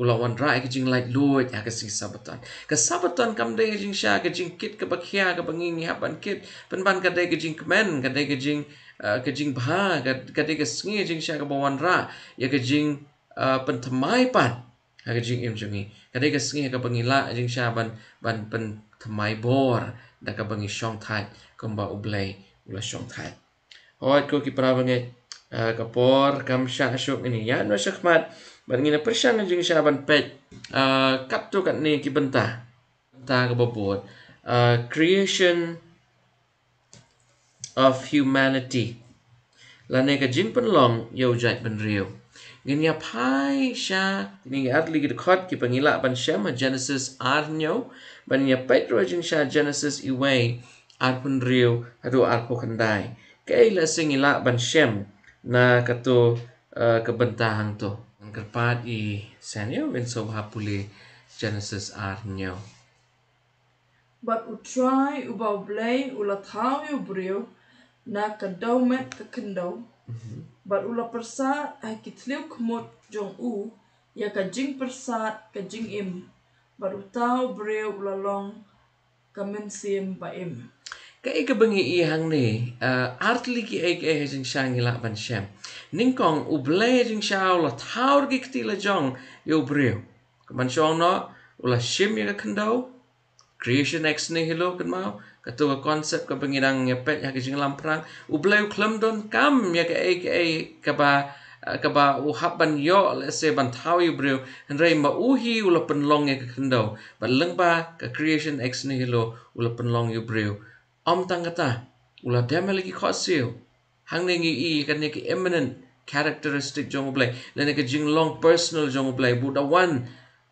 u la wanrah ïa ka jinglaitluid ha ka sngi Sabbaton. Ka Sabbaton kam dei ha jingshisha ka jingkit kaba khia kaba ngi ngi hap ban kit. Pynban ka dei ka jingkmen, ka dei ka jing, ah, ka jingbha, ka, ka dei ka sngi ha jingshisha kaba wanrah ïa ka jing, ah, pynthymmai pat ha ka jingim jong ngi. Ka dei ka sngi kaba ngi lah ha jingshisha ban, ban pynthymmai bor da kaba ngi shong thait kumba U Blei u la shong thait. Hooid ko ki para bangeit, ah, ka por kam shah shuh, ngin ïa ïaid noh shakhmat bad ngin ïa pyrshang ha jingshisha ban peit, ah, katto katne ki bynta. Bynta kaba bud, ah, creation of humanity, lane ka jingpynlong ïa u jaitbynriew. Ngin ïa phai sha kine ki artylli ki dkhot kiba ngi lah ban shem ha Genesis arhynñiew, bad ngin ïa peit ruh ha jingshisha Genesis iwei, arphew hynriew haduh arphew khyndai. Kaei lehse ngi lah ban shem na kato, eh, ka bynta hangto? Kyrpad i Senior, win so ha pule Genesis ar hynñiew. Bad U Trai uba U Blei u la thaw ïa u briew na ka dewmet ka khyndew. Mhm. Bad u la pyrsad ha ki thliew khmut jong u ïa ka jingpyrsad ka jingim. Bad uta u briew u la long ka mynsiem ba im. Kaei kaba ngi i hangne, uh, ar tylli kiei kiei ha jingshisha ngi lah ban shem. Nyngkong, U Blei ha jingshisha u la thaw ki kti la jong ïa u briew. Kumban shong noh, u la shim ïa ka khyndew, creation ex nihilo, kynmaw, kato ka concept kaba ngi dang ïa peit ha ka jinglam phrang. U Blei u khlem donkam ïa kaei kaei kaba, eh, kaba u hap ban ïoh, lehse ban thaw ïa u briew. Hynrei ma u hi u la pynlong ïa ka khyndew. Bad lyngba ka creation ex nihilo u la pynlong ïa u briew. Ym tang kata, u la dem ïa la ki khohsiew. Hangne ngi i kane ka immanent characteristic jong U Blei, lane ka jinglong personal jong U Blei, ba u da wan,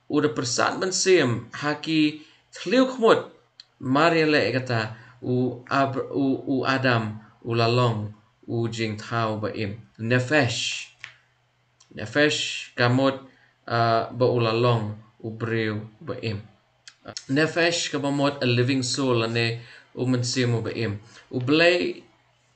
u da pyrsad mynsiem ha ki thliew khmut. Mar ïaleh kata, u Ab-, u, u Adam u la long u jingthaw ba im. Nephesh. Nephesh ka mut, uh, ba u la long u briew ba im. Nephesh kaba mut a living soul, lane u mynsiem uba im. U Blei,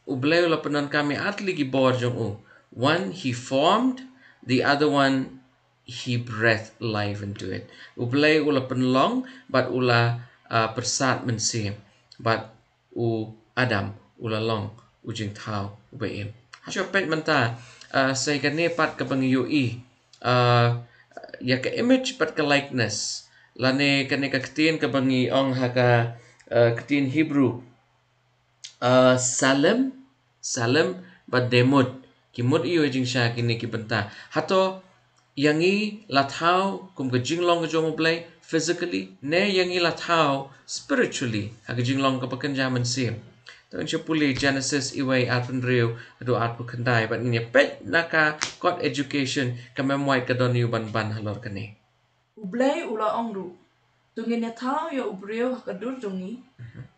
U Blei u la pyndonkam ïa ar tylli ki bor jong u. One, he formed, the other one, he breathed life into it. U Blei u la pynlong, bad u la, uh, pyrsad mynsiem. Bad u Adam u la long u jingthaw uba im. Ha shu peit mynta, uh, sa ïa kane pat kaba ngi ïohi, uh, ïa ka image bad ka likeness. Lane kane ka ktien kaba ngi ong ha ka, uh, ktien Hebrew. Uh, Tselem, Tselem bad Demut. Ki mut aiu ha jingshisha kine ki bynta? Hato ïa ngi la thaw kum ka jinglong ka jong U Blei physically, ne ïa ngi la thaw spiritually, ha ka jinglong kaba kynja mynsiem? To ngin shu pule Genesis uwei arphew hynriew haduh arphew khyndai, bad ngin ïa peit na ka kot education, ka Mem White ka don ïa u ban ban halor kane. U Blei u la ong ruh, to ngin ïa thaw ïa u briew ha ka dur jong ngi,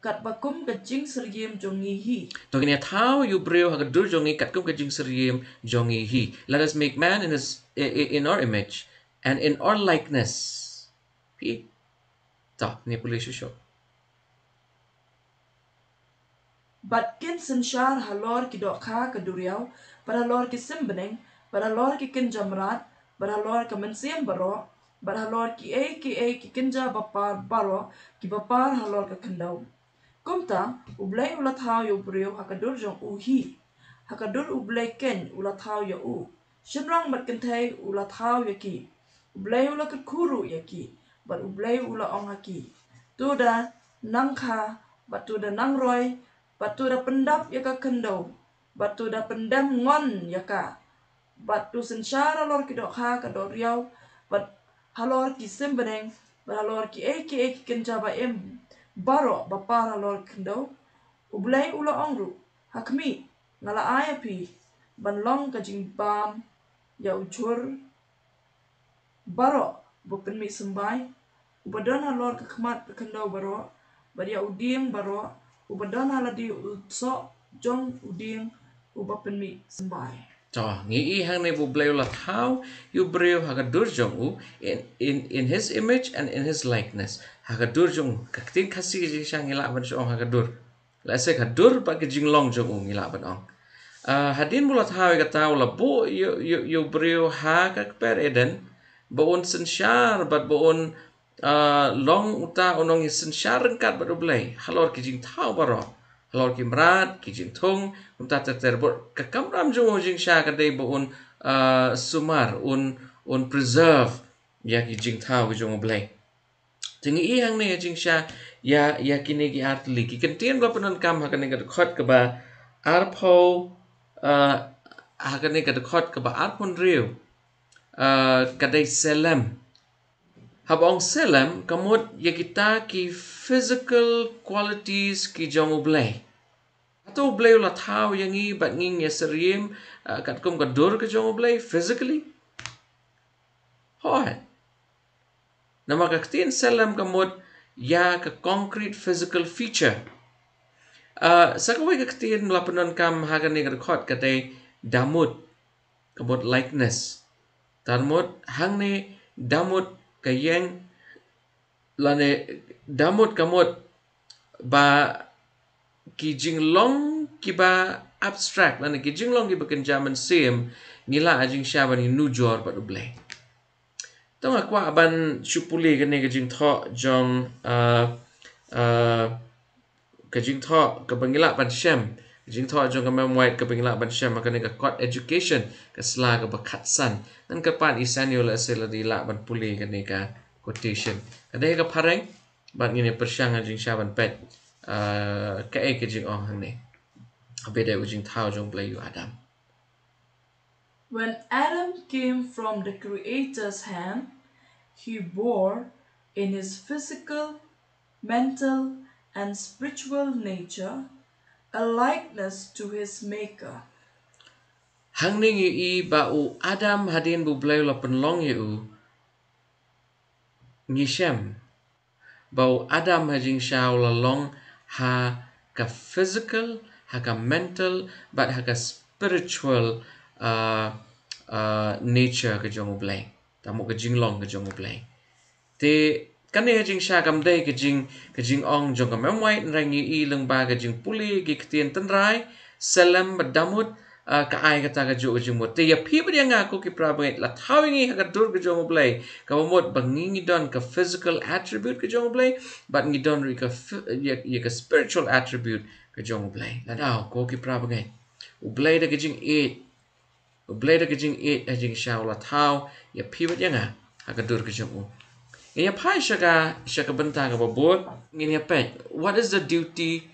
katba kum ka jingsyriem jong ngi hi. To ngin ïa thaw ïa u briew ha ka dur jong ngi, kat kum ka jingsyriem jong ngi hi. Let us make man in his, i-, i-, in our image and in our likeness. Phi? To, ngin ïa pule shuh shuh. Bad kin synshar halor ki dohkha ka duriaw, bad halor ki sim bneng, bad halor ki kynja mrad, bad halor ka mynsiem baroh, bad halor kiei kiei ki kynja bapar baroh kiba par halor ka khyndew. Kumta, U Blei u la thaw ïa u briew ha ka dur jong u hi. Ha ka dur U Blei keiñ u la thaw ïa u. Shynrang bad kynthei u la thaw ïa ki. U Blei u la kyrkhu ruh ïa ki, bad U Blei u la ong ha ki, to da nang kha, bad to da nang roi, bad to da pyndap ïa ka khyndew, bad to da pyndem ngon ïa ka, bad to synshar halor ki dohkha ka duriaw, bad halor ki sim bneng, bad halor kiei kiei ki kynja ba im baroh ba par halor ka khyndew. U Blei u la ong ruh, ha khmih, nga la ai ïa phi ban long ka jingbam ïa u jhur baroh uba pynmih symbai, uba don halor ka khmat ka khyndew baroh, bad ïa u dieng baroh uba don ha lade u soh jong u dieng uba pynmih symbai. To, ngi i hangne ba U Blei u la thaw ïa u briew ha ka dur jong u, in, in, in his image and in his likeness. Ha ka dur jong u, ka ktien Khasi ka jingshisha ngi lah ban shu ong ha ka dur. Lehse ka dur bad ka jinglong jong u ngi lah ban ong. Ah, hadien ba u la thaw ïa kata, u la buh ïa u, ïa u, ïa u briew ha ka kper Eden, ba un synshar bad ba un, ah, long uta u nongïasynshar ryngkat bad U Blei halor ki jingthaw baroh, halor ki mrad, ki jingthung, kumta ter ter. Bad ka kamram jong u jingshisha ka dei ba un, ah, sumar, un, un preserve ïa ki jingthaw ki jong U Blei. Te ngi i hangne ha jingshisha ïa, ïa kine ki ar tylli. Ki kyntien ba pyndonkam ha kane ka dkhot kaba arphew, ah, ha kane ka dkhot kaba arphew hynriew, ah, ka dei Tselem. Haba ong Tselem, ka mut ïa kita ki physical qualities ki jong U Blei. Hato U Blei u la thaw ïa ngi bad ngin ïa syriem, ah, katkum ka dur ka jong U Blei physically? Hooid. Namar ka ktien Tselem ka mut ïa ka concrete physical feature. Ah, sa kawei ka ktien la pyndonkam ha kane ka dkhot ka dei Damut, ka mut likeness. Tarmut hangne da mut ka ïeng lane da mut ka mut ba ki jinglong kiba abstract lane ki jinglong kiba kynja mynsiem ngi lah ha jingshisha ban ïanujor bad U Blei. To nga kwah ban shu pule kane ka jingthoh jong uh, uh, ka jingthoh kaba ngi lah ban shem, ka jingthoh jong ka Mem White kaba ngi lah ban shem ha kane ka Court Education, ka sla kaba khatsan. Ngan kyrpad ïa Sanyo lehse lada i lah ban pule kane ka quotation. Ka dei ka phareng bad ngin ïa pyrshang ha jingshisha ban peit uh, kaei ka jingong hangne. Haba dei u jingthaw jong U Blei ïa u Adam. When Adam came from the Creator's hand, he bore in his physical, mental, and spiritual nature a likeness to his Maker. Hangne ngi i ba u Adam hadien ba U Blei u la pynlong ïa u, ngi shem ba u Adam ha jingshisha u la long ha ka physical, ha ka mental bad ha ka spiritual uh, uh, nature ka jong U Blei. Tamo ka jinglong ka jong U Blei. Te kane ha jingshisha kam dei ka jing, ka jingong jong ka Mem White, hynrei ngi i lyngba ka jingpule ki ktien tynrai, Salem bad da mut uh, ka ai kata ka juh ka jingmut. Te ïa phi bad ïa nga ko ki para bangeit, la thaw ïa ngi ha ka dur ka jong U Blei, kaba mut ba ngi ngi don ka physical attribute ka jong U Blei bad ngi don ruh ka ïa ka spiritual attribute ka jong U Blei. La daw ko ki para bangeit, U Blei da ka jingïeit, U Blei da ka jingïeit ha jingshisha u la thaw ïa phi bad ïa nga ha ka dur ka jong u. Ngin ïa phai sha ka, sha ka bynta kaba bud, ngin ïa peit, what is the duty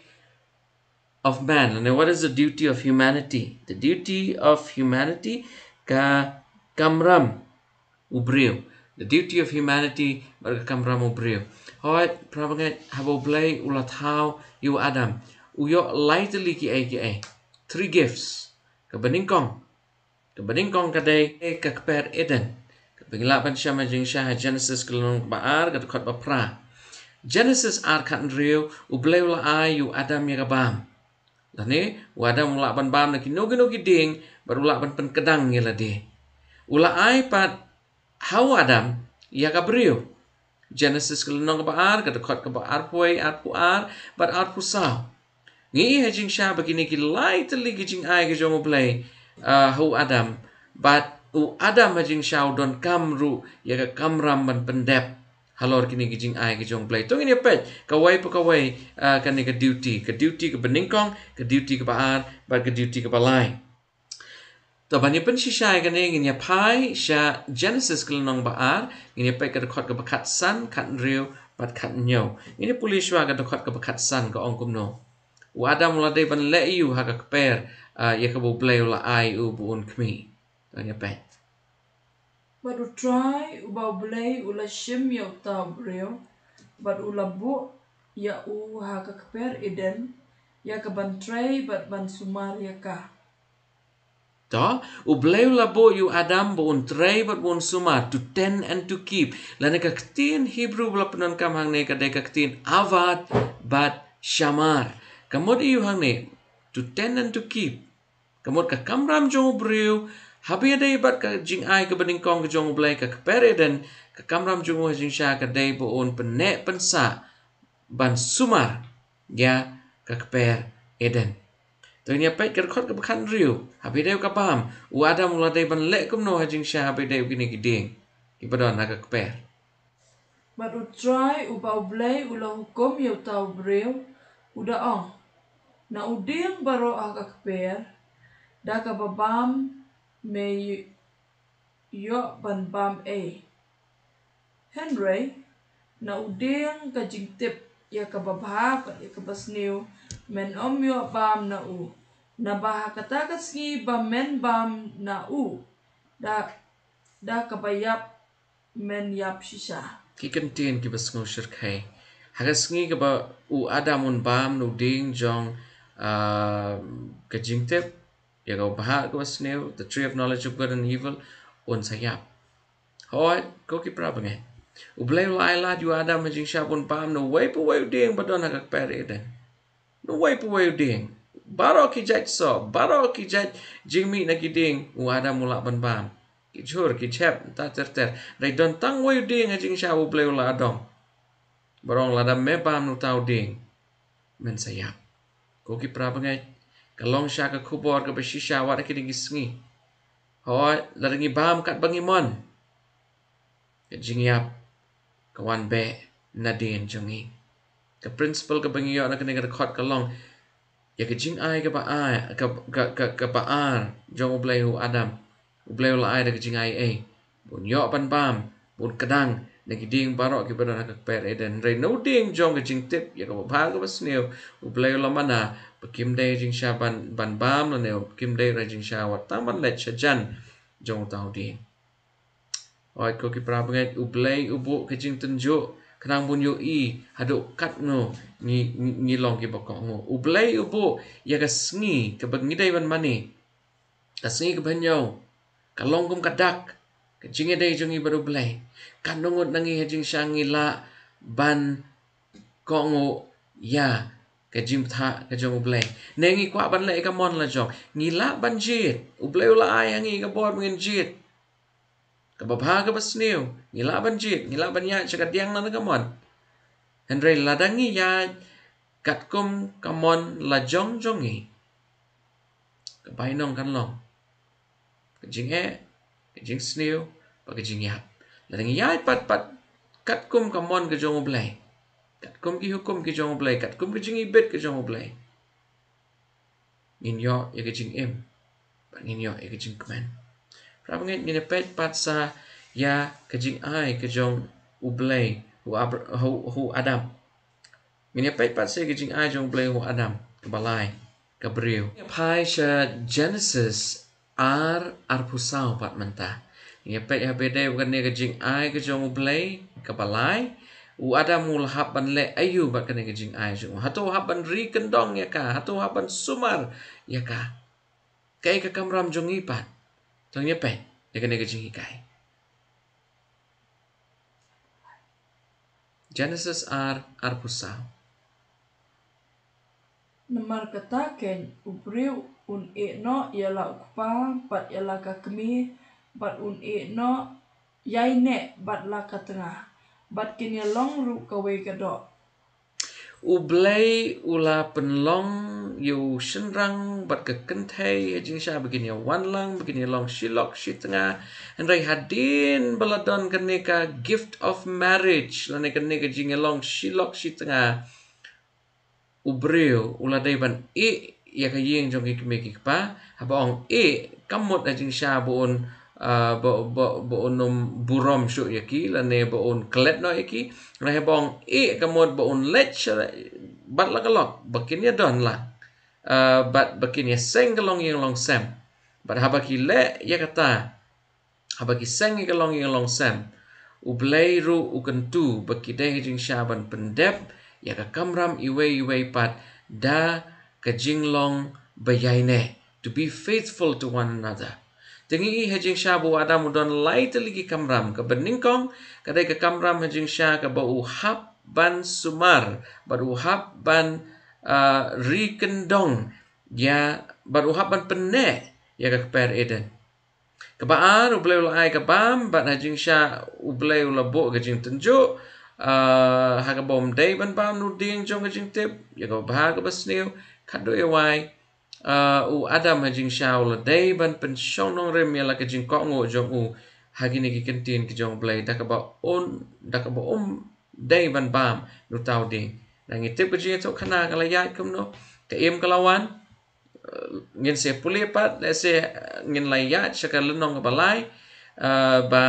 of man? Lane what is the duty of humanity? The duty of humanity, ka kamram u briew. The duty of humanity, bad ka kamram u briew. Hooid para bangeit, haba U Blei u la thaw ïa u Adam, u ïoh lai tylli ki ei ki ei. Three gifts. Kaba nyngkong, kaba nyngkong ka dei ka kper Eden, kaba ngi lah ban shem ha jingshisha ha Genesis ka lynnong ba ar ka dkhot ba phra. Genesis ar khat hynriew, U Blei u la ai ïa u Adam ïa ka bam. Lane u Adam u lah ban bam na kino kino ki dieng bad u lah ban pynkdang ïa lade. U la ai pat ha u Adam ïa ka briew. Genesis ka lynnong kaba ar ka dkhot kaba arphew wei, arphew ar bad arphew saw. Ngi i ha jingshisha ba kine ki lai tylli ki jingai ki jong U Blei uh, ha u Adam, bad u Adam ha jingshisha u donkam ruh ïa ka kamram ban pyndep halor kine ki jingai ki jong U Blei. To ngin ïa peit kawei pa kawei uh, kane ka duty, ka duty kaba nyngkong, ka duty kaba ar bad ka duty kaba lai. To ban ïa pynshisha ïa kane ngin ïa phai sha Genesis ka lynnong ba ar, ngin ïa peit ka dkhot kaba khatsan, khathynriew bad khathynñiew. Ngin ïa pule shuwa ka dkhot kaba khatsan, ka ong kumno. U Adam u la dei ban leh ïa u ha ka kper uh, ïa kaba U Blei u la ai u ba un khmih. To ngin ïa peit. Bad U Trai uba U Blei u la shim ïa uta u briew bad u la buh ïa u ha ka kper Eden, ïa ka ban trei bad ban sumar ïa ka. To, U Blei u la buh ïa u Adam ba un trei bad ba un sumar, to tend and to keep. Lane ka ktien Hebrew ba la pyndonkam hangne ka dei ka ktien avad bad shamar. Ka mut ïa u hangne, to tend and to keep. Ka mut ka kamram jong u briew, haba ïadei bad ka jingai kaba nyngkong ka jong U Blei, ka kper Eden, ka kamram jong u ha jingshisha ka dei ba un pynneh pynsah ban sumar ïa ka kper Eden. To ngin ïa peit ka dkhot kaba khathynriew, haba ïadei ka bam, u Adam u la dei ban leh kumno ha jingshisha haba ïadei kine ki dieng kiba don ha ka kper. Bad U Trai uba U Blei u la hukum ïa uta u briew, u da ong, na u dieng baroh ha ka kper, da kaba bam me ïoh ban bam ei. Hynrei na u dieng ka jingtip ïa kaba bha bad ïa kaba sniew, men ym ïoh bam na u, naba ha kata ka sngi ba men bam na u, da, da kaba ïap men ïap shisha. Ki kyntien kiba sngew shyrkhei. Ha ka sngi kaba u Adam un bam na u dieng jong uh, ka jingtip ïa kaba bha kaba sniew, the tree of knowledge of good and evil, un sa ïap. Hooid, ko ki para bangeit, U Blei u la ai lad ïa u Adam ha jingshisha ba un bam na uwei pa uwei u dieng ba don ha ka kper Eden. Na uwei pa uwei u dieng, baroh ki jait soh, baroh ki jait jingmih na ki dieng, u Adam u lah ban bam. Ki jhur, ki jhep, ta ter ter. Hynrei don tang wei u dieng ha jingshisha ba U Blei u la adong. Ba ong lada me bam na uta u dieng, men sa ïap. Ko ki para bangeit, ka long shisha ka khubor kaba shisha wat ha kine ki sngi. Hooid, lada ngi bam katba ngi mon, ka jingïap ka wan beh nadien jong ngi. Ka principle kaba ngi ïoh na kane ka dkhot ka long, ïa ka jingai kaba ar, ka, ka, ka, kaba ar jong U Blei ha u Adam, U Blei u la ai da ka jingai ei? Ba un ïoh ban bam, ba un kdang na ki dieng baroh kiba don ha ka kper Eden. Hynrei na u dieng jong ka jingtip ïa kaba bha kaba sniew, U Blei u la mana ba kim dei jingshisha ban, ban bam lane ba kim dei re jingshisha wat tang ban leit sha jan jong uta u dieng. Hooid ko ki para bangeit, U Blei u buh ka jingtynjuh khnang ba un ïohi haduh katno ngi, ngi, ngi long kiba kohnguh. U Blei u buh ïa ka sngi kaba ngi dei ban mane, ka sngi kaba hynñiew, ka long kum ka dak, ka jingïadei jong ngi bad U Blei. Katno ngut na ngi ha jingshisha ngi lah ban kohnguh ïa ka jingbthah ka jong U Blei? Ne ngi kwah ban leh ïa ka mon la jong? Ngi lah ban jied. U Blei u la ai ha ngi ka bor ba ngin jied. Kaba bha kaba sniew, ngi lah ban jied, ngi lah ban ïaid sha ka diang na ka mon. Hynrei lada ngi ïaid katkum ka mon la jong jong ngi, ka bainong kan long ka jingeh, ka jingsniew, bad ka jingïap. Lada ngi ïaid pat pat katkum ka mon ka jong U Blei, katkum ki hukum ki jong U Blei, katkum ka jingibit ka jong U Blei, ngin ïoh ïa ka jingim bad ngin ïoh ïa ka jingkmen. Para bangeit, ngin ïa peit pat sa ïa ka jingai ka jong U Blei ha u Abra-, ha u, ha u Adam. Ngin ïa peit pat sa ïa ka jingai jong U Blei ha u Adam, kaba lai, ka briew. Ïa phai sha Genesis ar, arphew saw pat mynta. Ngi peit ha ba dei kane ka jingai ka jong U Blei kaba lai. U Adam u la hap ban leh aïu bad kane ka jingai jong u? Hato u hap ban ri kyndong ïa ka? Hato u hap ban sumar ïa ka? Kaei ka kamram jong ngi pat? To ngin peit ïa kane ka jinghikai. Genesis ar, arphew saw. Namar kata keiñ u briew un ïeh noh ïa la u kpa bad ïa la ka kmie, bad un ïeh noh ïaineh bad la ka tnga, bad kin ïalong ruh kawei ka doh. U Blei u la pynlong ïa u shynrang bad ka kynthei ha jingshisha ba kin ïawan lang, ba kin ïalong shi lok shi tnga. Hynrei hadien ba la don kane ka gift of marriage, lane kane ka jingïalong shi lok shi tnga, u briew u la dei ban ïeh ïa ka ïing jong ki kmie ki kpa. Haba ong ïeh, kam mut ha jingshisha ba un, ah, ba, ba, ba un ym burom shuh ïa ki, lane ba un klet noh ïa ki. Hynrei haba ong ïeh, ka mut ba un leit sha bad la ka lok ba kin ïadon lang, ah, bad ba kin ïaseng ka longïing longsem. Bad haba ki leh ïa kata, haba ki seng ïa ka longïing longsem, U Blei ruh u kyntu ba ki dei ha jingshisha ban pyndep ïa ka kamram iwei iwei pat da ka jinglong ba ïaineh, to be faithful to one another. Te ngi i ha jingshisha ba u Adam u don lai tylli ki kamram. Kaba nyngkong ka dei ka kamram ha jingshisha kaba u hap ban sumar bad u hap ban, ah, ri kyndong ïa, bad u hap ban pynneh ïa ka kper Eden. Kaba ar, U Blei u la ai ka bam, bad ha jingshisha U Blei u la buh ka jingtynjuh, ah, ha kaba um dei ban bam na u dieng jong ka jingtip ïa kaba bha kaba sniew. Khatduh ïa wai, ah, u Adam ha jingshisha u la dei ban pynshong nongrim ïa la ka jingkohnguh jong u ha kine ki kyntien ki jong U Blei, da kaba un, da kaba um dei ban bam na uta u dieng. Ngi tip ka jingïathuhkhana ka la ïaid kumno, ka im ka la wan. Eh, ngin sa pule pat, lehse, eh, ngin la ïaid sha ka lynnong kaba lai, eh, ba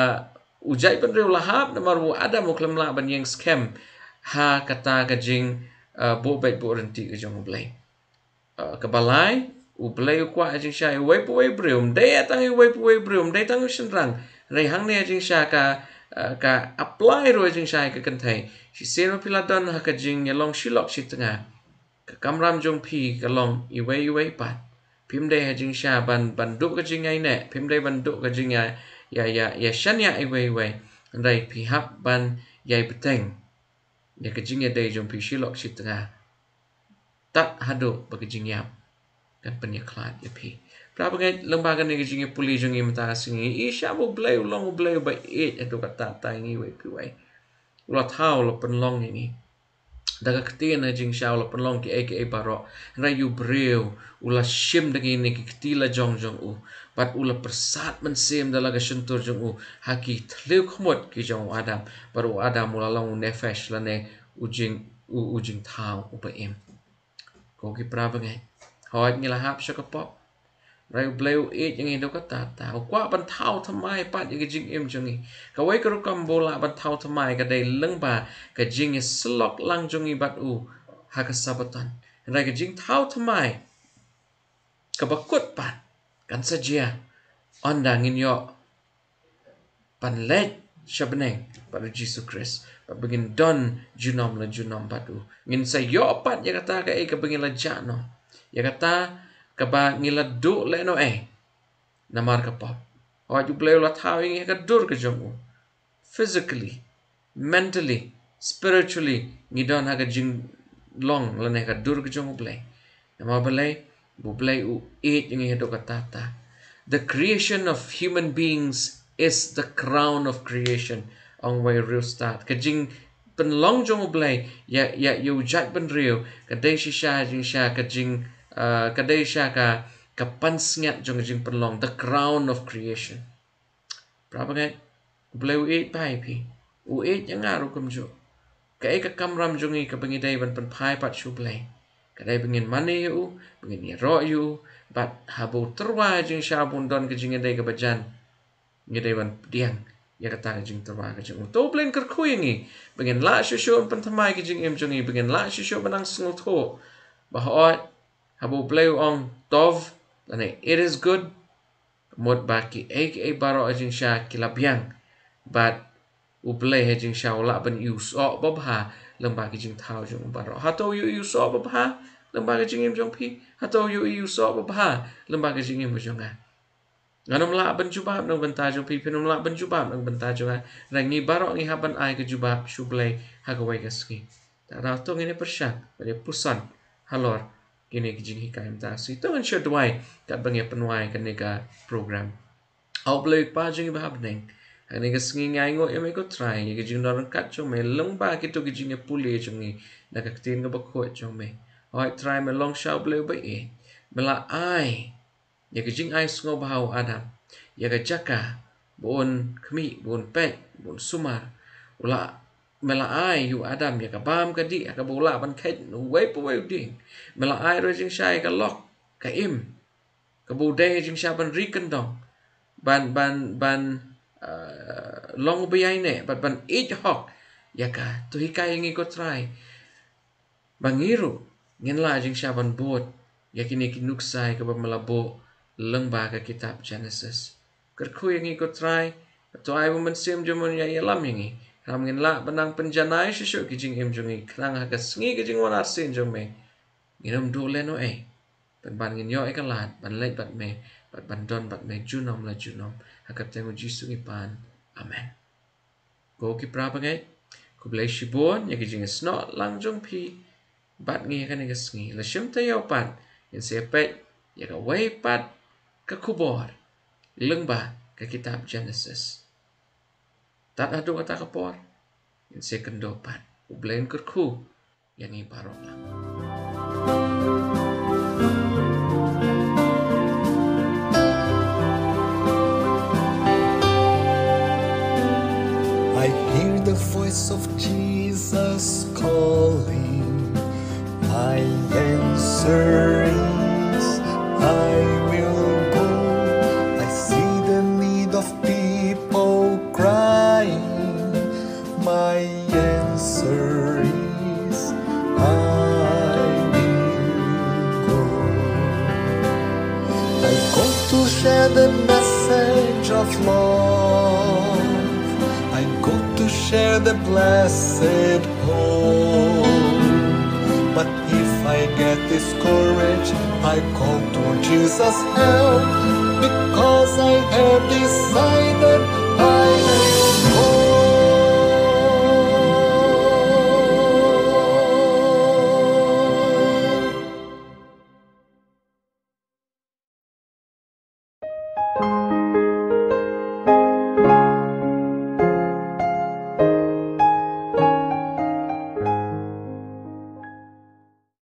u jaitbynriew u la hap namar u Adam u khlem lah ban ïeng skhem ha kata ka jing, eh, buh beit buh ryntih ka jong U Blei. Eh, kaba lai, U Blei u kwah ha jingshisha iwei pa iwei briew, ym dei tang iwei pa iwei briew, ym dei tang u shynrang. Hynrei hangne ha jingshisha ka, eh, ka apply ruh ha jingshisha ka kynthei. Shisien ba phi la don ha ka jingïalong shi lok shi tnga, ka kamram jong phi ka long iwei iwei pat. Phim dei ha jingshisha ban, ban duh ka jingïaineh, phim dei ban duh ka jingïa, ïa, ïa, ïa shaniah iwei iwei. Hynrei phi hap ban ïai bteng ïa ka jingïadei jong phi shi lok shi tnga, tad haduh ba ka jingïap kan pynïakhlad ïa phi. Para bangeit, lyngba kane ka jingïapule jong ngi mynta ka sngi, ngi i sha ba U Blei u long U Blei uba ïeit haduh katta katta ïa ngi iwei pa iwei. U la thaw, u la pynlong ïa ngi da ka ktien ha jingshisha, u la pynlong kiei kiei baroh. Hynrei ïa u briew u la shim da kine ki kti lajong jong u, bad u la pyrsad mynsiem da la ka shyntur jong u ha ki thliew khmut ki jong u Adam. Bad u Adam u la long u nephesh, lane u jing, u, u jingthaw uba im. Ko ki para bangeit, hooid ngi la hap sha ka pop. Hynrei U Blei u ïeit ïa ngi haduh katta katta. U kwah ban thaw thymmai pat ïa ka jingim jong ngi. Kawei ka rukom ba u lah ban thaw thymmai ka dei lyngba ka jingïasyllok lang jong ngi bad u ha ka Sabbaton. Hynrei ka jingthaw thymmai kaba kut pat kan sa jia ynda ngin ïoh ban leit sha bneng bad U Jisu Khrist, bad ba ngin don junom la junom bad u. Ngin sa ïoh pat ïa kata kaei kaba ngi la jah noh, ïa kata kaba ngi la duh lehnohei namar ka pop. Hooid, U Blei u la thaw ïa ngi ha ka dur ka jong u. Physically, mentally, spiritually, ngi don ha ka jinglong lane ka dur ka jong U Blei. Namar balei? Ba U Blei u ïeit ïa ngi haduh katta katta. The creation of human beings is the crown of creation, ong wei Riewstad. Ka jingpynlong jong U Blei ïa, ïa, ïa u jaitbynriew ka dei shisha, jingshisha ka jing, ah, ka dei shisha ka, ka pansngiat jong ka jingpynlong, the crown of creation. Para bangeit, U Blei u ïeit bha ïa phi. U ïeit ïa nga ruh kumjuh. Kaei ka kamram jong ngi kaba ngi dei ban pynphai pat sha U Blei? Ka dei ba ngin mane ïa u, ba ngin ïaroh ïa u, bad haba u tyrwa jingshisha ba un don ka jingïadei kaba jan, ngi dei ban pdiang ïa kata ka jingtyrwa ka jong u. To U Blei un kyrkhu ïa ngi ba ngin lah shuh shuh ban pynthymmai ka jingim jong ngi, ba ngin lah shuh shuh ban nang sngewthuh ba hooid, haba U Blei u ong tov, lane it is good, ka mut ba kiei kiei baroh ha jingshisha ki la biang, bad U Blei ha jingshisha u lah ban ïohsngew babha lyngba ki jingthaw jong u baroh. Hato u ïohsngew babha lyngba ka jingim jong phi? Hato u ïohsngew babha lyngba ka jingim ka jong nga? Ngan ym lah ban jubab na ka bynta jong phi, phin ym lah ban jubab na ka bynta jong nga. Hynrei ngi baroh ngi hap ban ai ka jubab sha U Blei ha kawei ka sngi. Te hato ngin ïa pyrshang ban ïa puson halor kine ki jinghikai mynta ka sngi? To ngin shu duwai katba ngi ïa pynwai kane ka program. A U Blei Kpa jong ngi ba ha bneng, ha kane ka sngi ngi ainguh ïa me ko Trai ïa ka jingdon ryngkat jong me lyngba kito ki jingïapule jong ngi na ka ktien kaba khuid jong me. Hooid Trai, me long shisha U Blei uba ïeit. Me la ai ïa ka jingai sngewbha u Adam, ïa ka jaka ba un khmih, ba un peit, ba un sumar. U la, me la ai ïa u Adam ïa ka bam ka dih ha kaba u lah ban kheit na uwei pa uwei u dieng. Me la ai ruh jingshisha ïa ka lok ka im kaba u dei jingshisha ban ri kyndong, ban, ban, ban, ah, long uba ïaineh bad ban ïeit hok ïa ka. To hikai ïa ngi ko Trai ba ngi ruh ngin lah jingshisha ban bud ïa kine ki nuksa ïa kaba me la buh lyngba ka kitab Genesis. Kyrkhu ïa ngi ko Trai, to ai ba u Mynsiem jong me un ïa ïalam ïa ngi, khnang ba ngin lah ban nang pynjanai shuh shuh ki jingim jong ngi, khnang ha ka sngi ka jingwan arsien jong me ngin ym duh lehnohei, pynban ngin ïoh ïa ka lad ban leit bad me bad ban don bad me junom la junom. Ha ka kyrteng U Jisu ngi pan. Amen. Ko ki para bangeit, khublei shibun ïa ki jingïasnoh lang jong phi bad ngi ha kane ka sngi. La shim taïew pat ngin sa ïa peit ïa kawei pat ka khubor lyngba ka kitab Genesis. Tad haduh kata ka por ngin sa ïakynduh pat. U Blei un kyrkhu ïa ngi baroh lang. I hear the voice of Jesus calling. My answer is, I will go. I see the need of people crying. My answer is, I will go. I go to share the message of love. I go to share the blessed hope. But if I get discouraged, I call to Jesus' help, because I have the